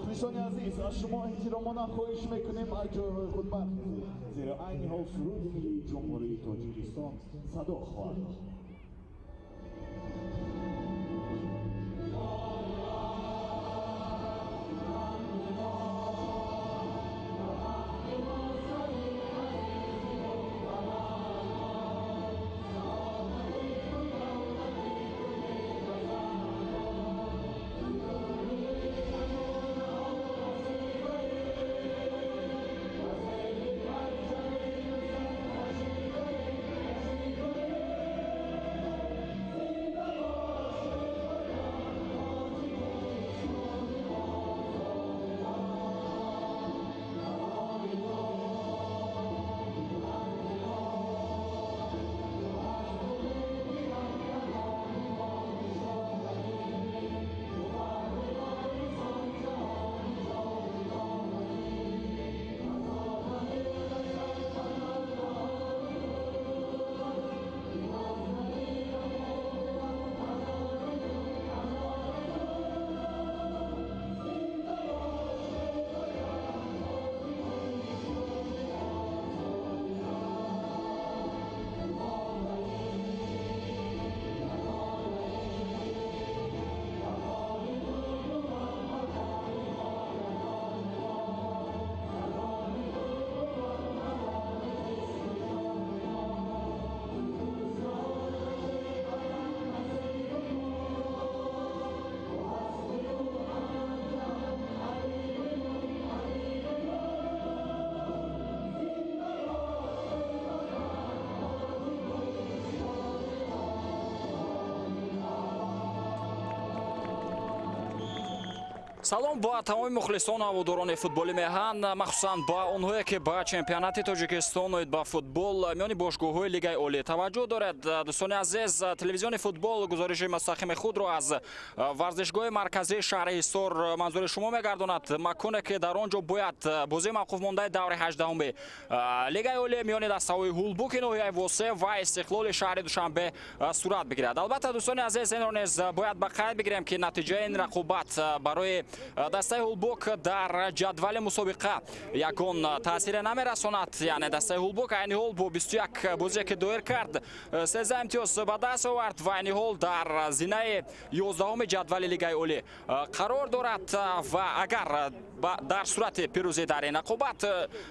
Мухлисони азиз, аз шумо эҳтиромона хоҳиш мекунем аз ҷойҳои худ бархезед, зеро айни ҳол суруди миллии Ҷумҳурии Тоҷикистон садо хоҳад дод. Салом ба тамоми мухлисон ҳаводорони футболи меҳан, махсусан ба онҳое ки ба чемпионати Тоҷикистон оид ба футбол миёни бошгоҳҳои Лигаи Олӣ таваҷҷӯҳ дорад. Дӯстони азиз, телевизиони футбол гузориши мустақими худро аз варзишгоҳи марказии шаҳри Ҳисор манзури шумо мегардонад, маконе ки дар он ҷо бояд бозии мавқуф мондаи даври 18-уми Лигаи Олӣ миёни дастаҳои Ҳулбуки ноҳияи Восеъ ва Истиқлоли шаҳри Душанбе сурат бигирад. Албатта, дӯстони азиз, инро низ бояд ба қайд бигирем, ки натиҷаи ин рақобат барои дастаи Ҳулбук дар ҷадвали мусобиқа ягон таъсире намерасонад. Яъне дастаи Ҳулбук айни ҳол бо 21 бозие ки доир кард, 13 имтиёз ба даст овард ва айни ҳол дар зинаи 11-уми ҷадвали Лигаи Олӣ қарор дорад ва агар дар сурати пирӯзӣ дар ин рақобат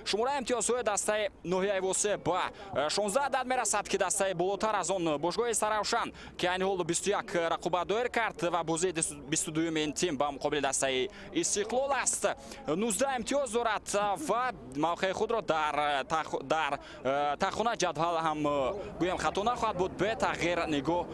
шумораи имтиёзҳои дастаи ноҳияи Восеъ ба 16 адад мерасад, ки дастаи болотар аз он бошгоҳи Саравшан, ки айни ҳол 21 рақобат доир кард ва бозии 22-юми ин тим ба муқобили дастаи Истиқлол аст, 19 имтиёз дорад ва мавқеи худро дар таххона ҷадвал ҳам гӯям хато нахоҳад буд, бетағйир нигоҳ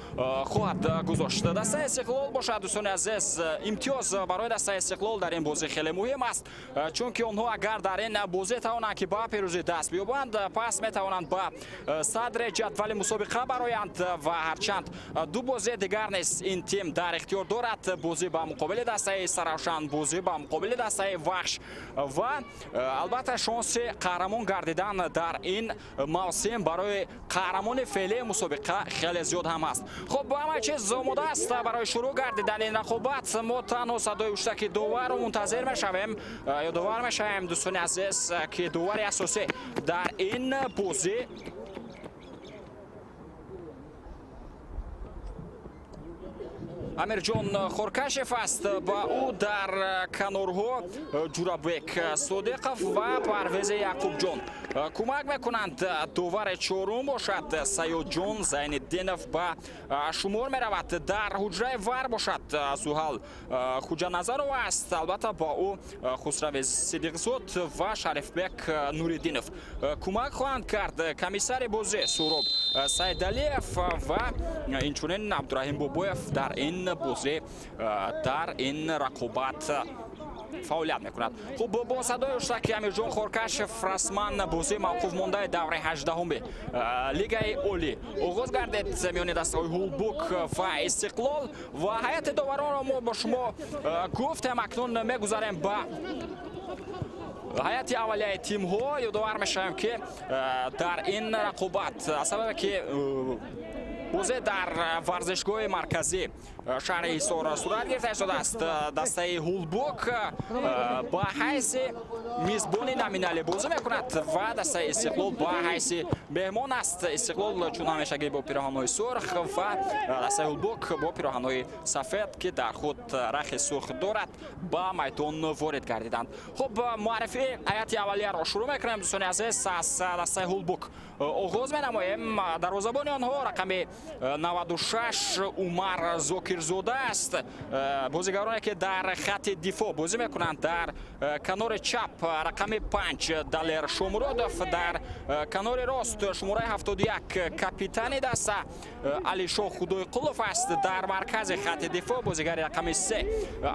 хоҳад гузошт. Дастаи Истиқлол бошад, дӯстони азиз, имтиёз барои дастаи Истиқлол дар ин бозӣ хеле муҳим аст, чунки онҳо агар дар ин бозӣ тавонанд ки ба пирӯзӣ даст биёбанд, пас метавонанд ба садри ҷадвали мусобиқа бароянд ва ҳарчанд ду бозии дигар низ ин тим дар ихтиёр дорад, бозӣ ба муқобили дастаи Саравшан, бозӣ ба муқобили дастаи Вахш ва албатта шонси қаҳрамон гардидан дар ин мавсим барои қаҳрамони феълии мусобиқа хеле зиёд ҳам аст. Хуб, ҳама чиз омода аст барои шурӯъ гардидани ин рақобат. Мо танҳо садои ҳуштаки доварро мунтазир мешавем, ёдовар мешавем, дӯстони азиз, ки довари асосӣ дар ин бозӣ Амирҷон Хоркашев аст. Ба ӯ дар канорҳо Ҷурабек Содиқов ва Парвези Яқубҷон кӯмак мекунанд. Довари чорум бошад Саёдҷон Зайниддинов ба шумор меравад. Дар ҳуҷраи вар бошад Зуҳал Хуҷаназаров аст. Албатта ба ӯ Хусрави Сидиқзод ва Шарифбек Нуриддинов кӯмак хоҳанд кард. Комиссари бозӣ Суроб Сайдалиев ва инчунин Абдураҳим Бобоев дар ин бозӣ, дар ин рақобат фаъолият мекунад. Хуб, бо садои ҳуштаки Амирҷон Хоркашев расман бозии мавқуф мондаи давраи 18-уми Лигаи Олӣ оғоз гардид миёни дастаҳои Ҳулбук ва Истиқлол ва ҳайати доваронро мо бо шумо гуфтем. Акнун мегузарем ба ҳайати аввалияи тимҳо. Ёдовар мешавем, ки дар ин рақобат аз сабабе ки бозӣ дар варзишгоҳи марказӣ шаҳри Ҳисор сурат гирифта истодааст. Дастаи Ҳулбук ба ҳайси мизбони номиналӣ бозӣ мекунад ва дастаи Истиқлол ба ҳайси меҳмон аст. Истиқлол чун ҳамешагӣ бо пироҳанҳои сурх ва дастаи Ҳулбук бо пироҳанҳои сафед, ки дар худ рахи сурх дорад, ба майдон ворид гардиданд. Хуб, муаррифии ҳайати аввалияро шурӯъ мекунем, дӯстони азиз. Аз дастаи Ҳулбук оғоз менамоем. Дарвозабони онҳо рақами 96 Умар Зокирзода аст. Бозигароне ки дар хатти дифоъ бозӣ мекунанд, дар канори чап рақами 5 Далер Шомуродов, дар канори рост шумораи 71 капитани даста Алишо Худойқулов аст. Дар маркази хатти дифоъ бозигари рақами 3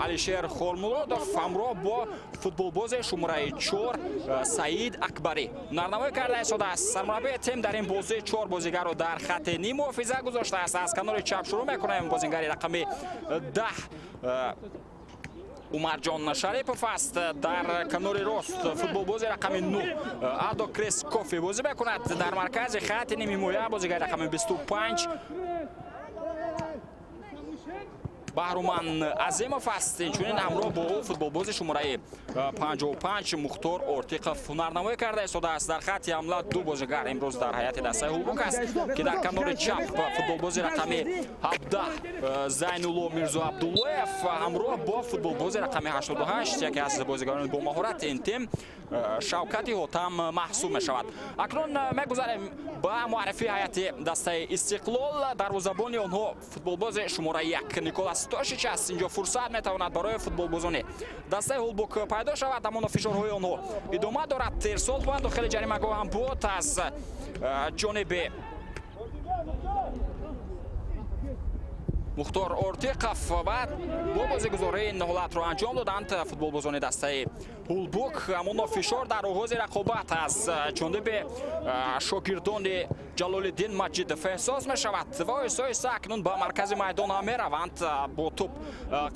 Алишер Холмуродов ҳамроҳ бо футболбози шумораи 4 Саид Акбарӣ ҳунарнамоӣ карда истодааст. Сармураббии тим дар ин бозӣ 4 бозигарро дар хатти ниммуҳофиза гузоштааст. Аз канори чап шурӯъ мекунем. Бозигари рақами 10 Умарҷон Шарипов аст. Дар канори рост футболбози рақами 9 Адо Крис Кофи бозӣ мекунад. Дар маркази хатти нимҳимоя бозигари рақами 25 Баҳруман Азимов аст. Инчунин ҳамроҳ бо ӯ футболбози шумораи 55 Мухтор Ортиқов ҳунарнамоӣ карда истодааст. Дар хатти ҳамла ду бозигар имрӯз дар ҳайати дастаи Ҳулбук аст, ки дар канори чап футболбози рақами 17 Зайнулло Мирзоабдуллоев ҳамроҳ бо футболбози рақами 88, яке аз бозигарони бомаҳорати ин тим, Шавкати Ҳотам маҳсуб мешавад. Акнун мегузарем ба муаррифии ҳайати дастаи Истиқлол. Дарвозабони онҳо футболбози шумораи 1 Николас Тошич аст. Инҷо фурсат метавонад барои футболбозони дастаи Ҳулбук пайдо шавад, аммо фишорҳои онҳо идома дорад. Ирсол ба дохили ҷаримагоҳ ҳам буд аз ҷониби Мухтор Ортиқов ва бо бозигузории ин ҳолатро анҷом доданд футболбозони дастаи Ҳулбук. Аммо фишор дар оғози рақобат аз ҷониби шогирдони Ҷалолиддин Маҷидов эҳсос мешавад ва оҳиста оҳиста акнун ба маркази майдон ҳам мераванд. Бо тӯб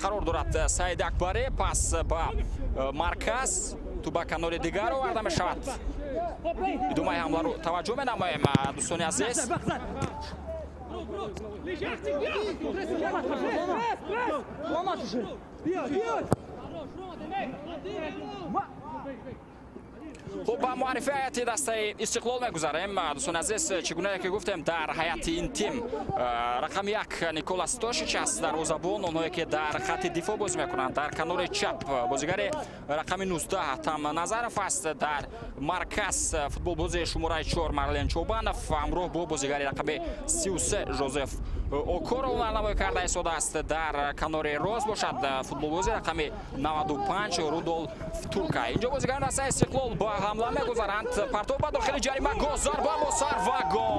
қарор дорад Саид Акбарӣ, пас ба марказ тӯб ба канори дигар оварда мешавад. Идомаи ҳамларо таваҷҷӯҳ менамоем, дӯстони азиз. Хуб, ба муаррифии ҳайати дастаи Истиқлол мегузарем, дӯстони азиз. Чӣ гунае ки гуфтем, дар ҳайати ин тим рақами 1 Николас Тошич аст, дарвозабон. Онҳое ки дар хатти дифоъ бозӣ мекунанд, дар канори чап бозигари рақами 19 Там Назаров аст. Дар марказ футболбози шумораи 4 Марлен Чобанов ҳамроҳ бо бозигари рақами 33 Жозеф Окоро ҳунарнамоӣ карда истодааст. Дар канори рост бошад футболбози рақами 95 Рудолф Туркай. Инҷо бозигарони дастаи Истиқлол ба ҳамла мегузаранд. Партов ба дохили ҷаримагоҳ, зарба бо сар ва гол!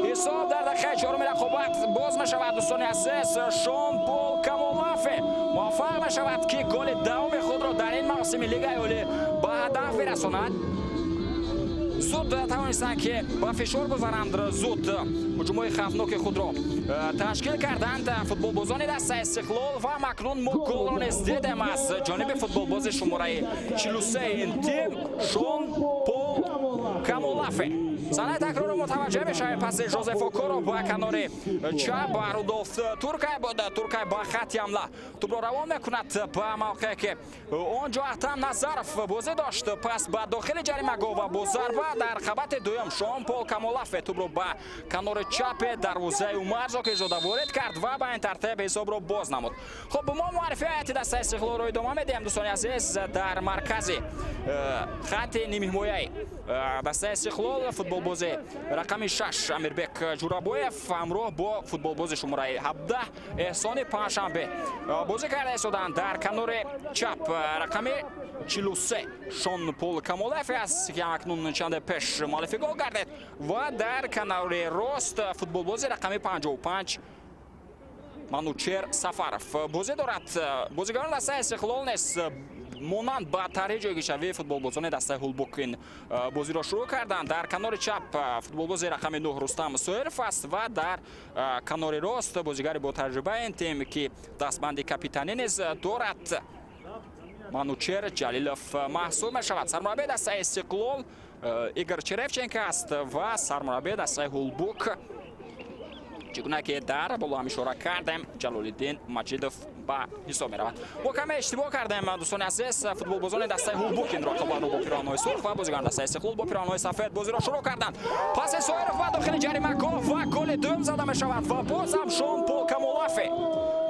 Ҳисоб дар дақиқаи чоруми рақобат боз мешавад, дӯстони азиз. Шон Пол Камолафе муваффақ мешавад, ки голи давоми худро дар ин мавсими Лигаи Олӣ ба ҳадаф бирасонад. Зуд тавонистанд, ки ба фишор гузаранд, зуд ҳуҷумҳои хавфноки худро ташкил карданд футболбозони дастаи Истиқлол ва акнун мо голро низ дидем аз ҷониби футболбози шумораи 43 ин тим Шон Пол Камолафе. Санаи такрорро мутаваҷҷеҳ мешавем. Паси Жозеф Окоро ба канори чап ба Рудолф Туркай буд. Туркай ба хатти ҳамла тӯбро равон мекунад ба мавқее ки он ҷо Ахтам Назаров бозӣ дошт. Пас ба дохили ҷаримагоҳ ва бо зарба дар қабати дуюм Шон Пол Камолафе тӯбро ба канори чапи дарвозаи Умар Зокирзода ворид кард ва ба ин тартиб ҳисобро боз намуд. Хуб, мо муаррифии ҳайати дастаи Истиқлолро идома медиҳем, дӯстони азиз. Дар маркази хатти нимҳимояи дастаи Истиқлол футболбози рақами 6 Амирбек Ҷурабоев ҳамроҳ бо футболбози шумораи 17 Эҳсони Панҷшанбе бозӣ карда истоданд. Дар канори чап рақами 43 Шон Пол Камолафе аст, ки акнун чанде пеш муаллифи гол гардид, ва дар канори рост футболбози рақами 55 Манучер Сафаров бозӣ дорад. Бозигарони дастаи Истиқлол низ монанд ба тарҳи ҷойгиршавии футболбозони дастаи Ҳулбук ин бозиро шурӯъ карданд. Дар канори чап футболбози рақами 9 Рустам Соиров аст ва дар канори рост бозигари бо таҷрибаи ин тим, ки дастбанди капитанӣ низ дорад, Манучер Ҷалилов маҳсуб мешавад. Сармураббии дастаи Истиқлол Игор Черевченко аст ва сармураббии дастаи Ҳулбук Чӣ гуна ки дар боло ҳам ишора кардем, Ҷалолиддин Маҷидов ба ҳисоб меравад. Мо каме иштибоҳ кардем, дӯстони азиз. Футболбозони дастаи Ҳулбук инро қабулро бо пироҳанҳои сурх ва бозигарони дастаи Истиқлол бо пироҳанҳои сафед бозиро шурӯъ карданд. Паси Соиров ба дохили ҷаримагоҳ ва голи дуюм зада мешавад ва боз ҳам Шон Пол Камолафе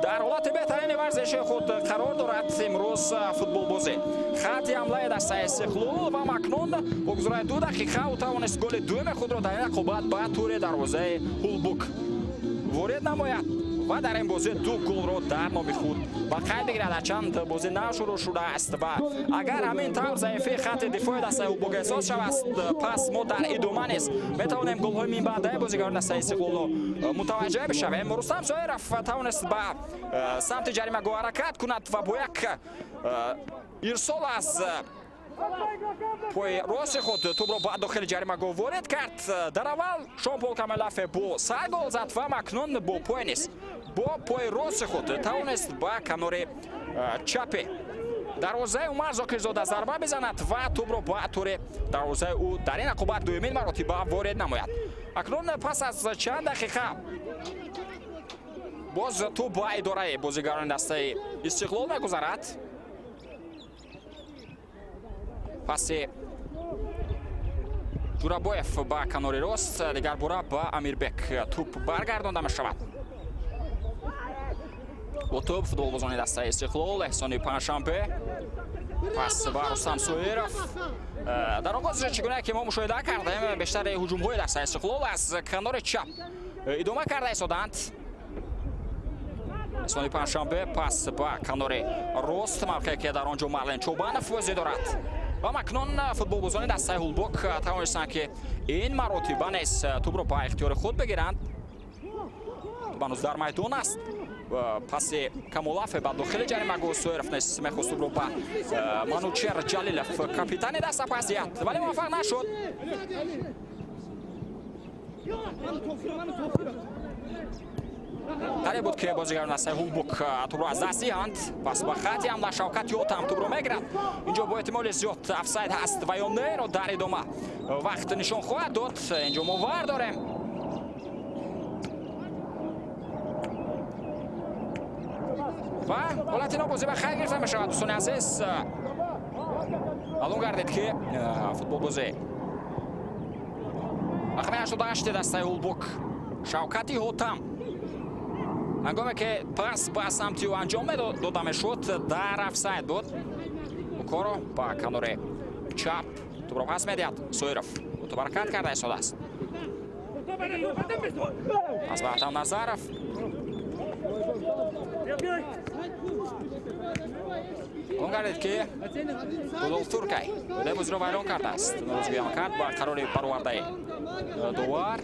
дар ҳолати беҳтарини варзиши худ қарор дорад имрӯз футболбозӣ. Хати ҳамлаи дастаи Истиқлол ва акнун бо гузарони 2 дақиқа ӯ тавонист голи дуюми худро дар ин рақобат ба тури дарвозаи Ҳулбук ворид намояд ва дар ин бозӣ 2 голро дар номи худ ба қайд бигирад. Ҳарчанд бозӣ нав шурӯъ шудааст ва агар ҳамин тавр заифии хати дифои дастаи Ҳулбук эҳсос шавад, пас мо дар идома низ метавонем голҳои минбаъдаи бозигарони дастаи Истиқлолро мутаваҷҷеҳ бишавем. Рустам Соиров тавонист ба самти ҷаримагоҳ ҳаракат кунад ва бо як ирсол аз пои рости худ тӯбро ба дохили ҷаримагоҳ ворид кард. Дар аввал Шон Пол Камелафе бо сар гол зад ва акнун бо пой низ бо пои рости худ тавонист ба канори чапи дарвозаи Умар Зокирзода зарба бизанад ва тӯбро ба тури дарвозаи ӯ дар ин рақобат дуюмин маротиба ворид намояд. Акнун пас аз чанд дақиқа боз тӯб ба идораи бозигарони дастаи Истиқлол мегузарад. Паси Ҷурабоев ба канори рост, дигар бора ба Амирбек тӯп баргардонда мешавад. Бо тӯб футболбозони дастаи Истиқлол Эҳсони Панҷшанбе, пас ба Рустам Соиров. Дар оғоз чӣ гуна ки мо мушоҳида кардем, бештари ҳуҷумҳои дастаи Истиқлол аз канори чап идома карда истоданд. Эҳсони Панҷшанбе пас ба канори рост, мавқее ки дар он ҷо Марлен Чобанов бозӣ дорад. Ва акнун футболбозони дастаи Ҳулбук тавонистанд ки ин маротиба низ тӯбро ба ихтиёри худ бигиранд. Тӯб ҳанӯз дар майдон аст. Паси Камолафе ба дохили ҷаримагоҳ Соиров низ мехост тӯбро ба Манучер Ҷалилов, капитани даста, пас диҳад, вале муваффақ нашуд. Қариб буд ки бозигарони дастаи Ҳулбук тӯбро аз даст диҳанд. Пас ба хати ҳамла Шавкат Ётам тӯбро мегирад. Инҷо бо эҳтимоли зиёд офсайд ҳаст ва ё неро дар идома вақт нишон хоҳад дод. Инҷо мо вар дорем. Ва ҳолати нобозӣ ба хайр гирифта мешавад, дӯстони азиз. Маълум гардид ки футболбозӣ рақами 88 дастаи Ҳулбук Шавкати Ҳотам ҳангоме ки пас ба самти ӯ анҷом дода мешуд, дар офсайд буд. Окоро ба канори чап тӯбро пас медиҳад. Соиров тӯб ҳаракат карда истодааст. Пас ба Атам Назаров. Он гардид ки Рудолф Туркай бозиро вайрон кардааст. Норозигиам кард ба қарори баровардаи довар.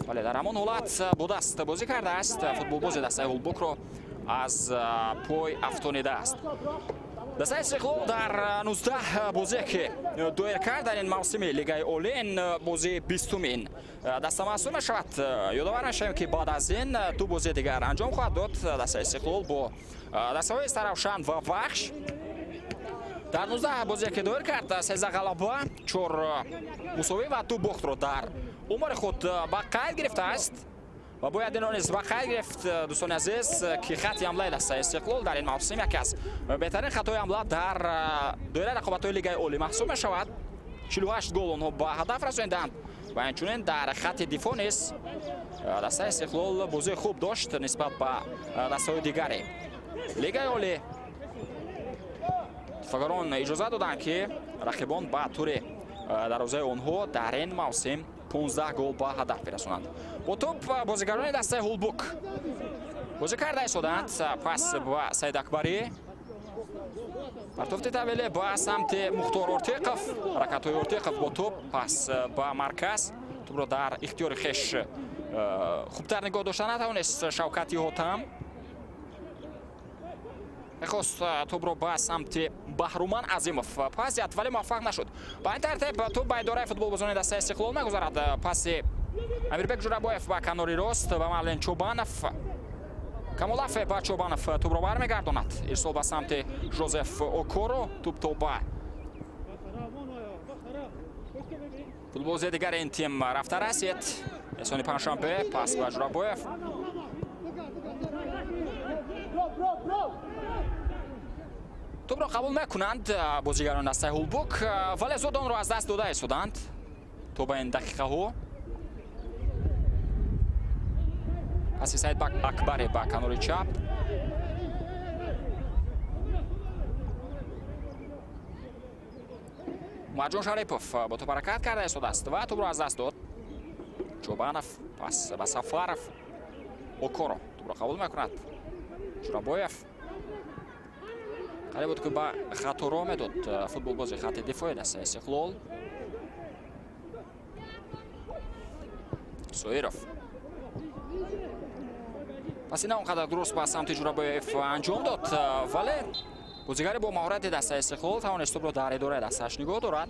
Вале дар ҳамон ҳолат бо даст бозӣ кардааст. Футболбози дастаи Ҳулбукро аз пой афтонидааст. Дастаи Истиқлол дар 19 бозие ки доир кард дар ин мавсими Лигаи Олӣ, ин бозии 20-умин даста маҳсуб мешавад. Ёдовар мешавем ки баъд аз ин 2 бозии дигар анҷом хоҳад дод дастаи Истиқлол бо дастаҳои Саравшан ва Вахш. Дар 19 бозие ки доир кард, 13 ғалаба, 4 мусовӣ ва 2 бохтро дар умри худ ба қайд гирифтааст. Ва бояд инро низ ба қайд гирифт, дӯстони азиз, ки хати ҳамлаи дастаи Истиқлол дар ин мавсим яке аз беҳтарин хатҳои ҳамла дар доираи рақобатҳои Лигаи Олӣ маҳсуб мешавад. 48 гол онҳо ба ҳадаф расонидаанд ва инчунин дар хати дифоъ низ дастаи Истиқлол бозии хуб дошт нисбат ба дастаҳои дигари Лигаи Олӣ. Дифоъгарон иҷоза доданд ки рақибон ба тури дарвозаи онҳо дар ин мавсим 15 гол ба ҳадаф бирасонанд. Бо тӯб бозигарони дастаи Ҳулбук бозӣ карда истоданд. Пас ба Саид Акбарӣ, партофти тавеле ба самти Мухтор Ортиқов, ҳаракатҳои Ортиқов бо тӯб, пас ба марказ, тӯбро дар ихтиёри хеш хубтар нигоҳ дошта натавонист Шавкати Ҳотам. Мехост тӯбро ба самти Баҳруман Азимов пас диҳад, вале муваффақ нашуд. Ба ин тартиб тӯб ба идораи футболбозони дастаи Истиқлол мегузарад. Паси Амирбек Ҷурабоев ба канори рост ба Марлен Чобанов. Камолафе ба Чобанов тӯбро бармегардонад. Ирсол ба самти Жозеф Окоро, тӯб то ба футболбози дигари ин тим рафта расид. Эҳсони Панҷшанбе пас ба Ҷурабоев. Тӯбро қабул мекунанд бозигарони дастаи Ҳулбук, вале зуд онро аз даст дода истоданд то ба ин дақиқаҳо. Паси Саид Акбаре ба канори чап. Умарҷон Шарипов бо тӯб ҳаракат карда истодааст ва тӯбро аз даст дод. Чобанов пас ба Сафаров. Окоро тӯбро қабул мекунад. Ҷурабоев қариб буд, ки ба хато роҳ медод футболбози хати дифои дастаи Истиқлол. Соиров пас ина он қадар дуруст ба самти Ҷурабоев анҷом дод, вале бозигари бо маҳорати дастаи Истиқлол тавонист тӯбро дар идораи дастааш нигоҳ дорад.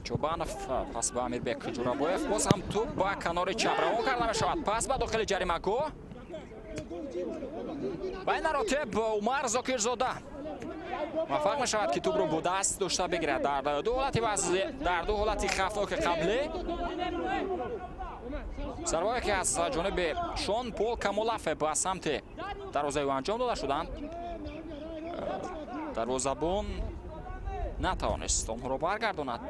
Чобанов пас ба Амирбек Ҷурабоев. Боз ҳам тӯб ба канори чап равон карда мешавад. Пас ба дохили ҷаримагоҳ. Ва ин маротиб Умар Зокирзода муваффақ мешавад, ки тӯбро бо даст дошта бигирад. Дар ду ҳолати дар ду ҳолати хавфноки қаблӣ зарбае, ки аз ҷониби Шон Пол Камолафе ба самти дарвозаи ӯ анҷом дода шуданд, дарвозабон натавонист онҳоро баргардонад.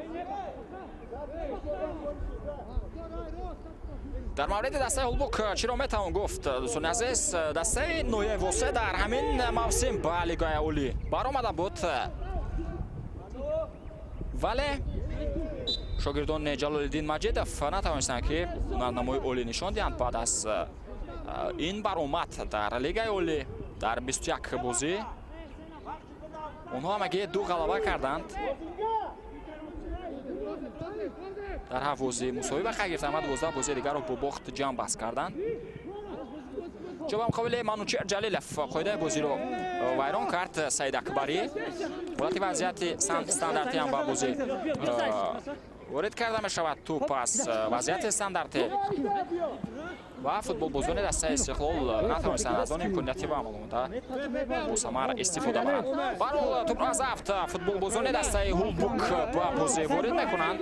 Дар мавриди дастаи Ҳулбук чиро метавон гуфт, дӯстони азиз? Дастаи ноҳияи Восе дар ҳамин мавсим ба Лигаи Олӣ баромада буд, вале шогирдони Ҷалолиддин Маҷидов натавонистанд, ки ҳунарнамои олӣ нишон диҳанд. Баъд аз ин баромад дар Лигаи Олӣ дар 21 бозӣ онҳо ҳамагӣ 2 ғалаба карданд. Дар ҳафт бозӣ мусоҳиба қайд гирифтанд ва 12 бозии дигарро бо бохт ҷамъбаст карданд. Ҷо ба муқобили Манучер Ҷалилов қоидаи бозиро вайрон кард Саид Акбарӣ. Ҳолати вазъияти стандартӣ ҳам ба бозӣ ворид карда мешавад. Тӯп аз вазъияти стандартӣ ва футболбозони дастаи Истиқлол натавонистанд аз он имконияти ба амал омада босамар истифода баранд. Барҳол тӯпро аз афт футболбозони дастаи Ҳулбук ба бозӣ ворид мекунанд.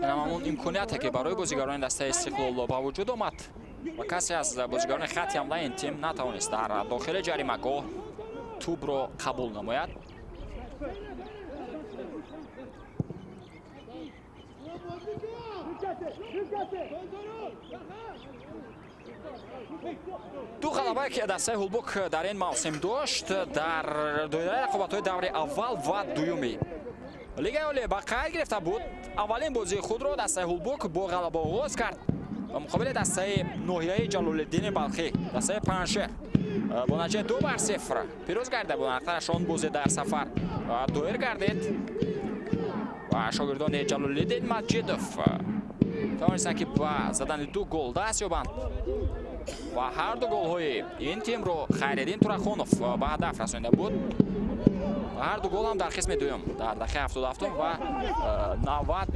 Инам ҳамон имконияте, ки барои бозигарони дастаи Истиқлол ба вуҷуд омад ва касе аз бозигарони хати ҳамлаи ин тим натавонист дар дохили ҷаримагоҳ тӯбро қабул намояд. Ду ғалабае, ки дастаи Ҳулбук дар ин мавсим дошт, дар доираи рақобатҳои даври аввал ва дуюми Лигаи Олӣ ба қайд гирифта буд. Аввалин бозии худро дастаи Ҳулбук бо ғалаба оғоз кард ба муқобили дастаи ноҳияи Ҷалолиддини Балхӣ, дастаи Панҷшер, бо натиҷаи 2-0 пирӯз гардида буд. Ақтараш он бозӣ дар сафар доир гардид ва шогирдони Ҷалолиддин Маҷидов тавонистанд, ки ба задани 2 гол даст ёбанд ва ҳар ду голҳои ин тимро Хайриддин Турахонов ба ҳадаф расонида буд. Ва ҳар ду гол ҳам дар қисми дуюм, дар дақиқаи 77 ва 90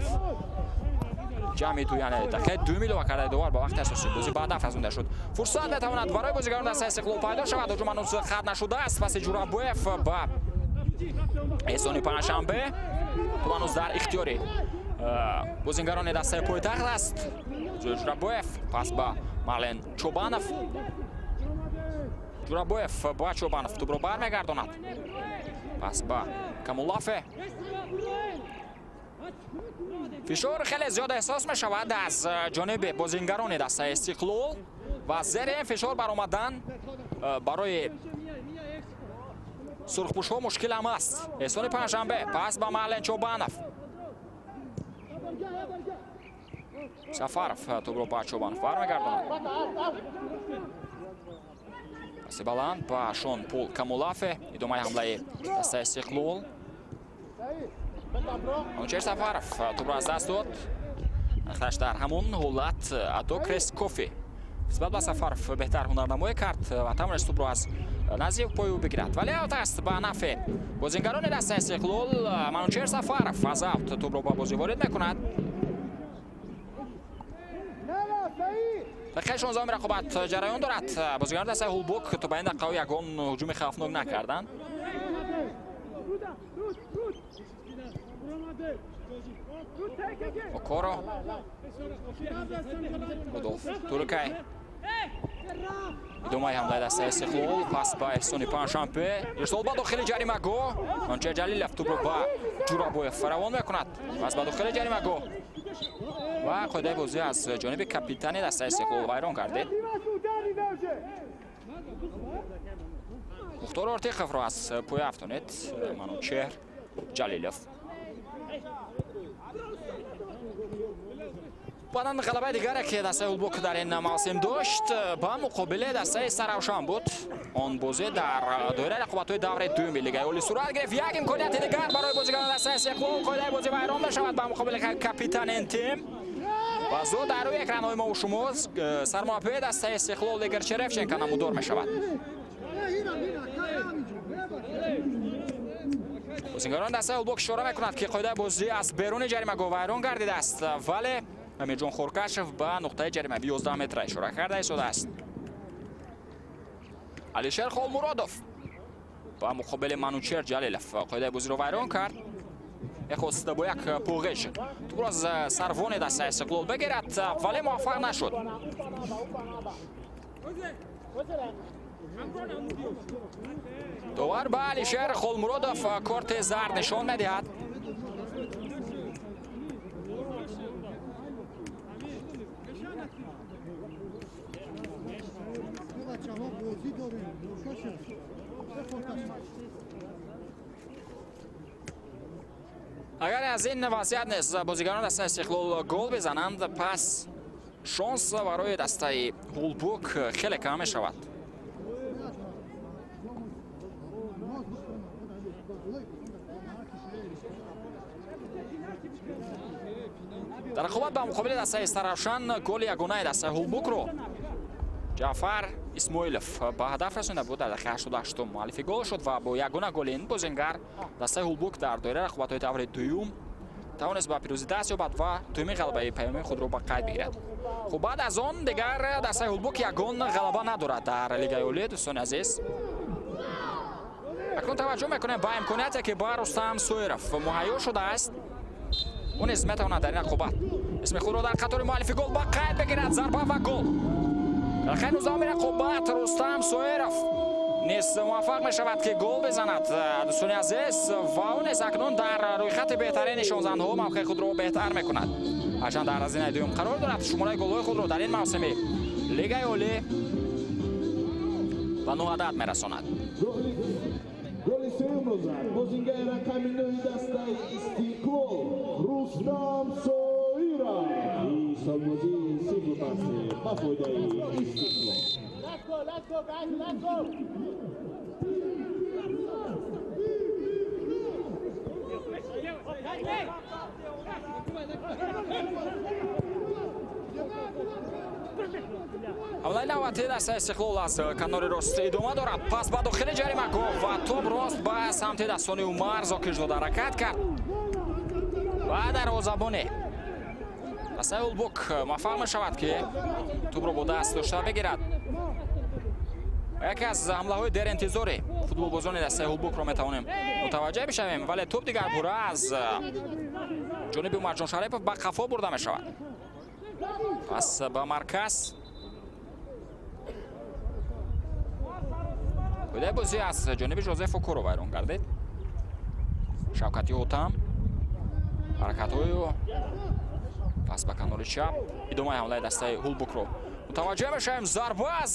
ҷамъи ду, яъне дақиқаи дуюм илова кардаи довар ба вақти асосӣ бозӣ ба ҳадаф расонида шуд. Фурсат метавонад барои бозигарон дастаи Истиқлол пайдо шавад. Ҳуҷум ҳанӯз хат нашудааст. Паси Ҷурабоев ба Эҳсони Панҷшанбе. Тӯб ҳанӯз дар ихтиёри бозингарони дастаи пойтахт аст. Ҷурабоев пас ба Марлен Чобанов. Ҷурабоев ба Чобанов тӯбро бармегардонад. Пас ба Камулафе. Фишор хеле зиёд эҳсос мешавад аз ҷониби бозингарони дастаи Истиқлол ва зери ин фишор баромадан барои сурхпӯшҳо мушкил ҳам аст. Эҳсони Панҷшанбе пас ба Марлен Чобанов. Сафаров тӯбро ба Чобанов бармегардонад. Паси баланд ба Шон Пол Камулафе. Идомаи ҳамлаи дастаи Истиқлол. Манучер Сафаров тӯбро аз даст дод. Хаш дар ҳамон ҳолат Адо Крескофи нисбат ба Сафаров беҳтар ҳунарнамоӣ кард ва тавонист тӯбро аз назди пойи ӯ бигирад. Вале аут аст ба нафъи бозингарони дастаи Истиқлол. Манучеҳр Сафаров аз аут тӯбро ба бозӣ ворид мекунад. Дақиқаи 16 рақобат ҷараён дорад. Бозигарони дастаи Ҳулбук то ба ин дақиқаҳо ягон ҳуҷуми хавфнок накарданд. Окоро, Рудолф Туркай. Идомаи ҳамлаи дастаи Истиқлол, пас ба Эҳсони Панҷшанбе. Ирсол ба дохили ҷаримагоҳ. Манучеҳр Ҷалилов тӯбро ба Ҷурабоев равон мекунад. Пас ба дохили ҷаримагоҳ ва қоидаи бозӣ аз ҷониби капитани дастаи Истиқлол вайрон гардид. Мухтор Ортиқовро аз пӯя афтонид Манучеҳр Ҷалилов. Баъдан ғалабаи дигаре ки дастаи Ҳулбук дар ин мавсим дошт ба муқобили дастаи Саравшан буд. Он бозӣ дар доираи рақобатҳои давраи дуюми Лигаи Олӣ сурат гирифт. Як имконияти дигар барои бозигарони дастаи Истиқлол. Қоидаи бозӣ вайрон мешавад ба муқобили капитани ин тим. Ва зуд дар рӯи экранҳои мо шумо сармураббии дастаи Истиқлол Игор Черевченко намудор мешавад. Бозигарони дастаи Ҳулбук ишора мекунад ки қоидаи бозӣ аз беруни ҷаримагоҳ вайрон гардидааст, вале Амирҷон Хоркашев ба нуқтаи ҷаримавӣ 11 метра ишора карда истодааст. Алишер Холмуродов ба муқобили Манучеҳр Ҷалилов қоидаи бозиро вайрон кард. Мехост бо як пӯғиш тӯбро аз сарвони дастаи Истиқлол бигирад, вале муваффақ нашуд. Довар ба Алишер Холмуродов корти зард нишон медиҳад. Агар аз ин вазъият низ бозигарони дастаи Истиқлол гол бизананд, пас шонс барои дастаи Ҳулбук хеле кам мешавад. Дар рақобат ба муқобили дастаи Саравшан голи ягонаи дастаи Ҳулбукро Ҷаъфар Исмоилов ба ҳадаф расонда буд. Дар дақиқаи 88 муаллифи гол шуд ва бо ягона голи ин бозингар дастаи Ҳулбук дар доираи рақобатҳои давраи дуюм тавонист ба пирӯзӣ даст ёбад ва дуюмин ғалабаи паёмии худро ба қайд бигирад. Хуб, баъд аз он дигар дастаи Ҳулбук ягон ғалаба надорад дар Лигаи Олӣ. Дӯстони азиз, акнун таваҷҷӯҳ мекунем ба имконияте ки ба Рустам Соиров муҳайё шудааст. Ӯ низ метавонад дар ин рақобат исми худро дар қатори муаллифи гол ба қайд бигирад. Зарба ва гол. Дақиқаи 19 рақобат Рустам Соиров низ муваффақ мешавад ки гол бизанад. Дӯстони азиз, ва ӯ низ акнун дар рӯйхати беҳтарин нишонзанҳо мавқеи худро беҳтар мекунад. Ҳарчанд дар разинаи дуюм қарор дорад, шумораи голҳои худро дар ин мавсими Лигаи Олӣ ба 9 адад мерасонад. Голи сеюмро зад бозингари рақами 9 дастаи Истиқлол Рустам Соиров. Ҳисоббозӣ 0-3 ба фоидаи Истиқлол. Ҳамлаи навбатии дастаи Истиқлол аз канори рост идома дорад. Пас ба дохили ҷаримагоҳ ва тӯб рост ба самти дастони Умар Зокирзода ҳаракат кард ва дарвозабони дастаи Ҳулбук муваффақ мешавад ки тӯбро бо даст дошта бигирад. Яке аз ҳамлаҳои деринтизори футболбозони дастаи Ҳулбукро метавонем мутаваҷҷеҳ бишавем, вале тӯб дигар бура аз ҷониби Умарҷон Шарипов ба қафо бурда мешавад. Пас ба марказ. Қоидаи бозӣ аз ҷониби Жозеф Окоро вайрон гардид. Шавкати Ҳотам ҳаракатҳои ӯ пас ба канори чап. Идомаи ҳамлаи дастаи Ҳулбукро мутаваҷҷеҳ мешавем. Зарба аз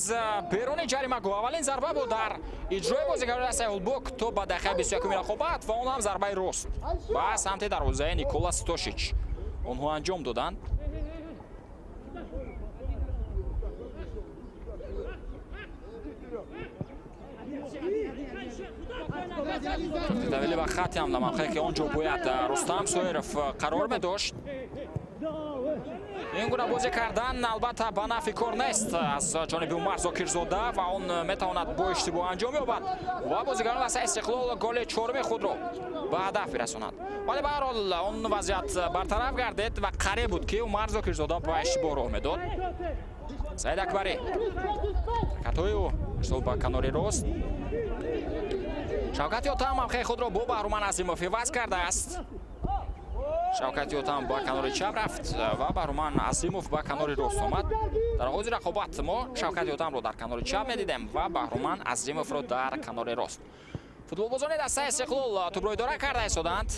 беруни ҷаримагоҳ. Аввалин зарба буд дар иҷрои бозигарони дастаи Ҳулбук то ба дақиқаи 21 рақобат ва он ҳам зарбаи рост ба самти дарвозаи Никола Стошич онҳо анҷом доданд. Тавили ба хати ҳамла мавқее ки он ҷо бояд Рустам Соиров қарор медошт. Ин гуна бозӣ кардан албатта ба нафъи кор нест аз ҷониби Умар Зокирзода ва он метавонад бо иштибоҳ анҷом ёбад ва бозигарон дастаи Истиқлол голи чоруми худро ба ҳадаф бирасонанд. Вале ба ҳар ҳол он вазъият бартараф гардид ва қариб буд, ки Умар Зокирзода ба иштибоҳ роҳ медод. Саид Акбарӣ, ҳаракатҳои ӯ ирсол ба канори рост. Шавкат Ётам мавқеи худро бо Баҳруман Азимов иваз кардааст. Шавкат Ётам ба канори чап рафт ва Баҳруман Азимов ба канори рост омад. Дар оғози рақобат мо Шавкат Ётамро дар канори чап медидем ва Баҳруман Азимовро дар канори рост. Футболбозони дастаи Истиқлол тӯбро идора карда истоданд.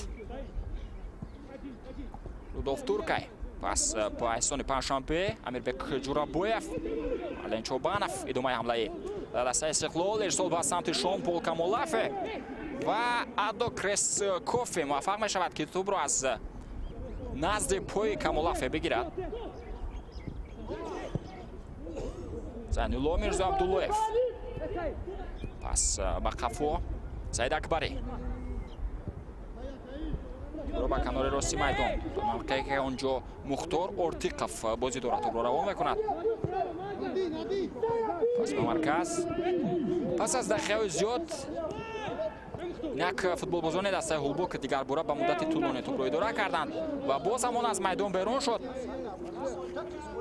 Рудолф Туркай пас ба эҳсони Панҷшанбе, Амирбек Ҷурабоев, Ален Чобанов. Идомаи ҳамлаи дастаи Истиқлол, ирсол ба самти Шон Пол Камолафе ва Адо Крес Кофе муваффақ мешавад, ки тӯбро аз назди пои Камолафе бигирад. Зайнулло Мирзо Абдуллоев пас ба қафо, Саид Акбарӣ ро ба канори рости майдон, ба мавқее ки он ҷо Мухтор Ортиқов бозӣ дорад, тӯбро равон мекунад. Пас ба марказ. Пас аз дақиқаҳои зиёд инак футболбозони дастаи Ҳулбук дигарбора ба муддати тӯлонӣ тӯбро идора карданд ва боз ҳам он аз майдон берун шуд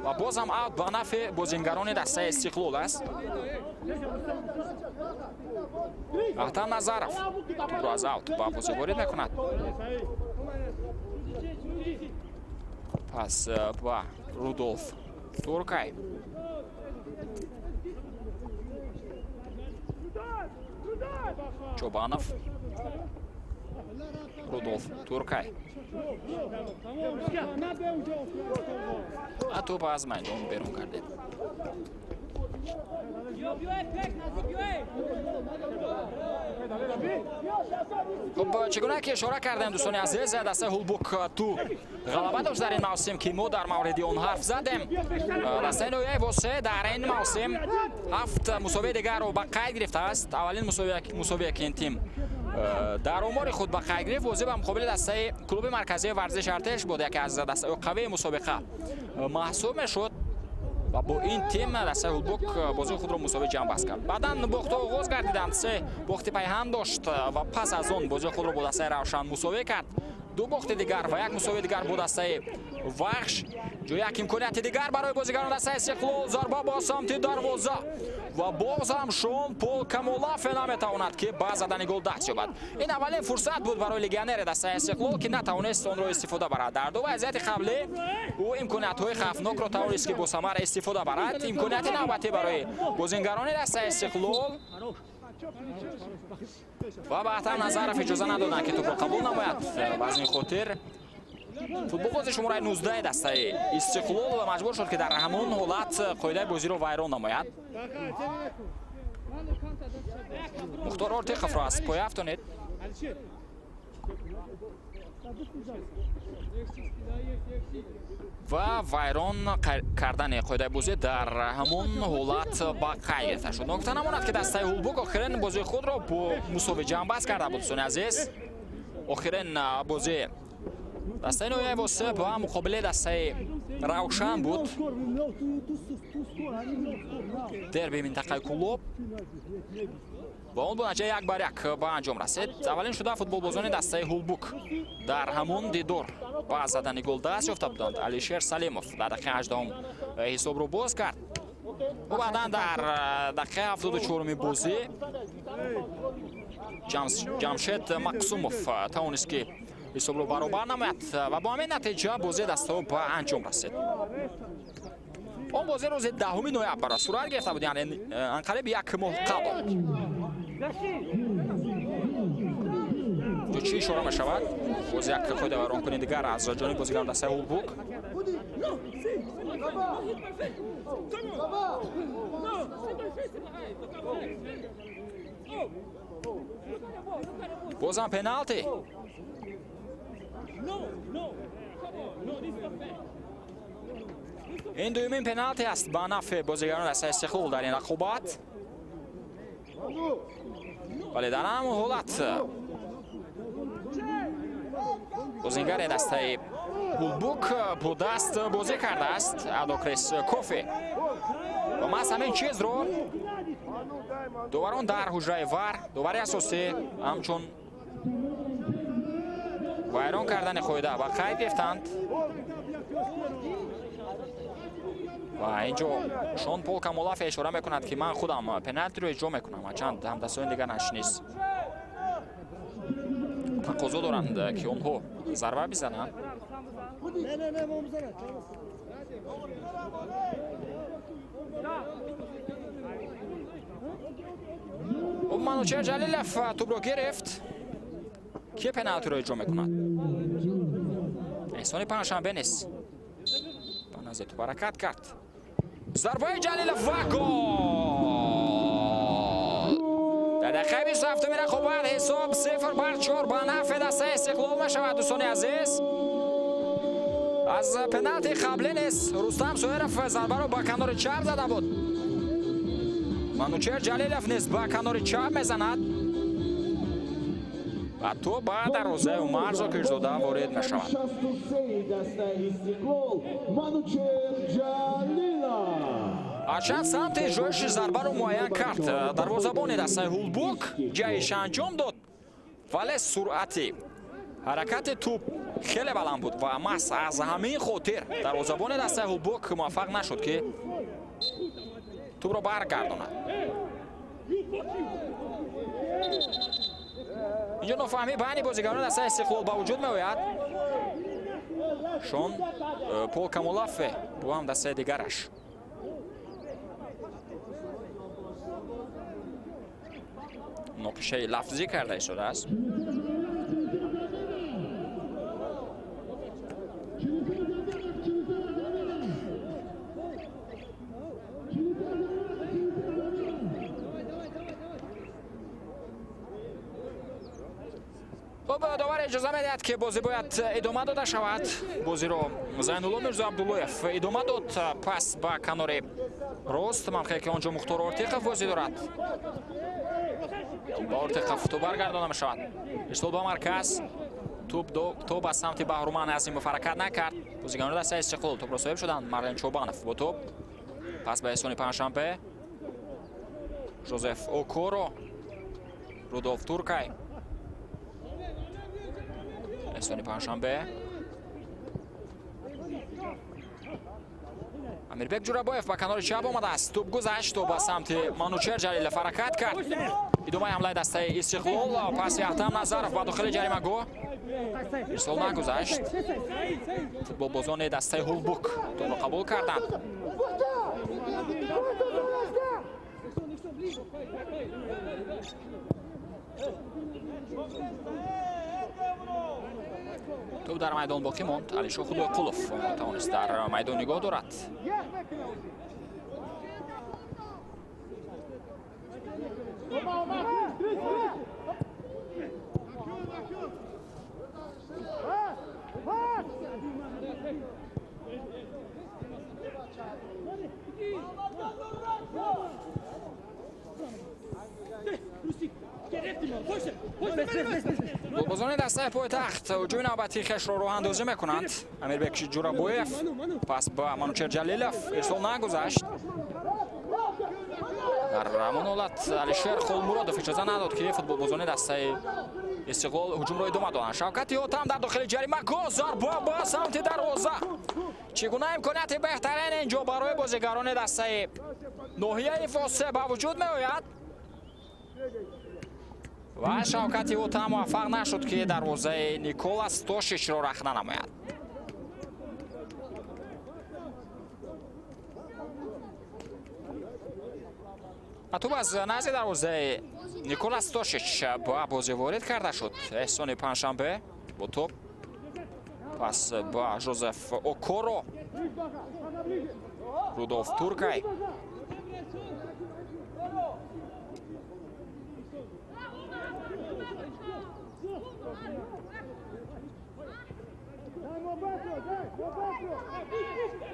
ва боз ҳам аут ба нафъи бозингарони дастаи Истиқлол аст. Аҳтам Назаров тӯбро аз аут ба бозӣ ворид мекунад. Пас ба Рудолф Туркай. Чобанов, Рудолф Туркай. А тӯб аз майдон берун гардид. Хуб, чӣ гуна ки ишора кардем, дӯстони азиз, дастаи Ҳулбук ту ғалаба дошт дар ин мавсим, ки мо дар мавриди он ҳарф задем. Дастаи ноҳияи Восеъ дар ин мавсим 7 мусовияи дигарро ба қайд гирифтааст. Аввалин мусовия, ки ин тим дар омори худ ба қайд гирифт, бозӣ ба муқобили дастаи клуби марказии варзиши Артеш буд, яке аз дастаҳои қавии мусобиқа маҳсуб мешуд ва бо ин тим дастаи Ҳулбук бозии худро мусовӣ ҷамъбаст кард. Баъдан бохтҳо оғоз гардиданд, 3 бохти пайҳам дошт ва пас аз он бозии худро бо дастаи Равшан мусовӣ кард. 2 бохти дигар ва як мусовии дигар бо дастаи Вахш. Ҷо як имконияти дигар барои бозигарон дастаи Истиқлол, зарба ба самти дарвоза ва боз ҳам Шон Пол Камолафе наметавонад, ки ба задани гол даст ёбад. Ин аввалин фурсат буд барои легионери дастаи Истиқлол, ки натавонист онро истифода барад. Дар ду вазъияти қаблӣ ӯ имкониятҳои хавфнокро тавонист, ки бо самар истифода барад. Имконияти навбатӣ барои бозингарони дастаи Истиқлол ва ба Аҳтам Назаров иҷоза надоданд, ки тӯбро қабул намояд ва аз ин хотир футболбози шумораи 19 дастаи Истиқлол маҷбур шуд, ки дар ҳамон ҳолат қоидаи бозиро вайрон намояд. Мухтор Ортиқовро аз поя афтонид. Ва вайрон кардани қоидаи бозӣ дар ҳамон ҳолат ба қайд гирифта шуд. Ногуфта намонад, ки дастаи Ҳулбук охирин бозии худро бо мусовӣ ҷамъбаст карда буд. Дӯстони азиз, охирин бозӣ дастаи ноҳияи Восеъ ба муқобили дастаи Равшан буд. Дерби минтақаи Кӯлоб ва он бо натиҷаи 1-1 ба анҷом расид. Аввалин шуда футболбозони дастаи Ҳулбук дар ҳамон дидор ба задани гол даст ёфта буданд. Алишер Салимов дар дақиқаи 18 ҳисобро боз кард. Ӯ баъдан дар дақиқаи 74 бозӣ Ҷамшед Мақсумов тавонист, ки ҳисобро баробар намояд ва бо ҳамин натиҷа бозии дастаҳо ба анҷом расид. Он бозӣ рӯзи 10 ноябр сурат гирифта буд, яъне анқариб як моҳ қабл. Чӣ ишора мешавад? Боз як қоида вайронкунии дигар аз ҷониби бозигарон дастаи Ҳулбук. Бозам пеналти. Ин дуюмин пеналти аст ба нафъи бозигарони дастаи Истиқлол дар ин рақобат. Вале дар ҳамон ҳолат бозингари дастаи Ҳулбук бо даст бозӣ кардааст Адокрес Кофе. Ва маҳз ҳамин чизро доварон дар ҳуҷраи вар, довари асосӣ ҳамчун вайрон кардани қоида ба қайд гирифтанд. Ва инҷо Шон Пол Камолафе ишора мекунад, ки ман худам пеналтиро иҷро мекунам, ҳарчанд ҳамдастаҳои дигараш низ тақозо доранд, ки онҳо зарба бизананд. Манучер Ҷалилов тӯбро гирифт. Ки пеналтиро иҷро мекунад? Эҳсони Панҷшанбе нест. Ба назди тӯб ҳаракат кард. Зарбаи Ҷалилов ва гол! Дар дақиқаи 27-уми рақобат ҳисоб 0-4 ба нафъи дастаи Истиқлол мешавад, дӯстони азиз. Аз пеналти қаблӣ низ Рустам Соиров зарбаро ба канори чап зада буд. Манучер Ҷалилов низ ба канори чап мезанад ва тӯб ба дарвозаи Умар Зокирзода ворид мешавад. Ҳарчанд самти иҷроиши зарбаро муайян кард дарвозабони дастаи Ҳулбук, ҷаҳиш анҷом дод, вале суръати ҳаракати тӯб хеле баланд буд ва маҳз аз ҳамин хотир дарвозабони дастаи Ҳулбук муваффақ нашуд, ки тӯбро баргардонад. Инҷо нофаҳмӣ байни бозигарони дастаи Истиқлол ба вуҷуд меояд. Шон Пол Камолафе бо ҳам дастаи дигараш. Муноқишаи лафзӣ карда истодааст. Хуб, довар иҷоза медиҳад, ки бозӣ бояд идома дода шавад. Бозиро Зайнулло Мирзо Абдуллоев идома дод, пас ба канори рост, мавқее ки он ҷо Мухтор Ортиқов бозӣ дорад. Ба Ортиқов тӯб баргардонда мешавад. Ирсол ба марказ. Тӯб то ба самти Баҳруман Азимов ҳаракат накард. Бозигарони дастаи Истиқлол тӯбро соҳиб шуданд. Марлен Чобанов бо тӯб. Пас ба Эҳсони Панҷшанбе. Жозеф Окоро, Рудолф Туркай. Эҳсони Панҷшанбе. Амирбек Ҷурабоев ба канори чап омадааст. Тӯб гузашт, то ба самти Манучер Ҷалилов ҳаракат кард. Идомаи ҳамлаи дастаи Истиқлол. Паси Аҳтам Назаров ба дохили ҷаримагоҳ. Ирсол нагузашт. Футболбозони дастаи Ҳулбук тӯбро қабул карданд. Тӯб дар майдон боқӣ монд. Алишо Худойқулов тавонист дар майдон нигоҳ дорад. Голбозони дастаи пойтахт ҳуҷуми навбатии хешро роҳандозӣ мекунанд. Амирбек Ҷурабоев пас ба Манучер Ҷалилов ирсол нагузашт. Дар ҳамон ҳолат Алишер Холмуродов иҷоза надод, ки футболбозони дастаи Истиқлол ҳуҷумро идома доданд. Шавкати Ҳотам дар дохили ҷаримагоҳ, зарба ба самти дарвоза. Чӣ гуна имконияти беҳтарин инҷо барои бозигарони дастаи ноҳияи Фосе ба вуҷуд меояд. Ва Шавкати Ҳотам муваффақ нашуд, ки дарвозаи Николас Тошичро рахна намояд. Тӯб аз назди дарвозаи Николас Тошич ба бозӣ ворид карда шуд. Эҳсони Панҷшанбе бо тӯб пас ба Жозеф Окоро, Рудолф Туркай.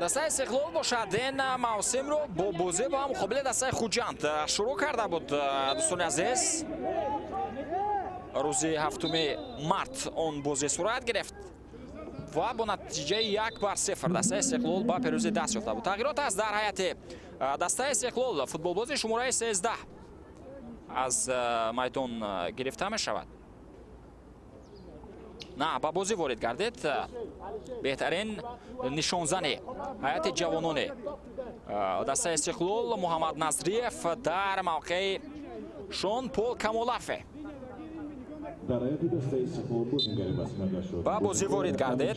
Дастаи Истиқлол бошад ин мавсимро бо бозӣ ба муқобили дастаи Хуҷанд шурӯъ карда буд. Дӯстони азиз, рӯзи 7 март он бозӣ сурат гирифт. Ва бо натиҷаи 1-0 дастаи Истиқлол ба пирӯзӣ даст ёфта буд. Тағйирот аст дар ҳайати дастаи Истиқлол. Футболбози шумораи 13 аз майдон гирифта мешавад. На, ба бозӣ ворид гардид беҳтарин нишонзани ҳайати ҷавонони дастаи Истиқлол Муҳаммад Назриев дар мавқеи Шон Пол Камолафе. Ба бозӣ ворид гардид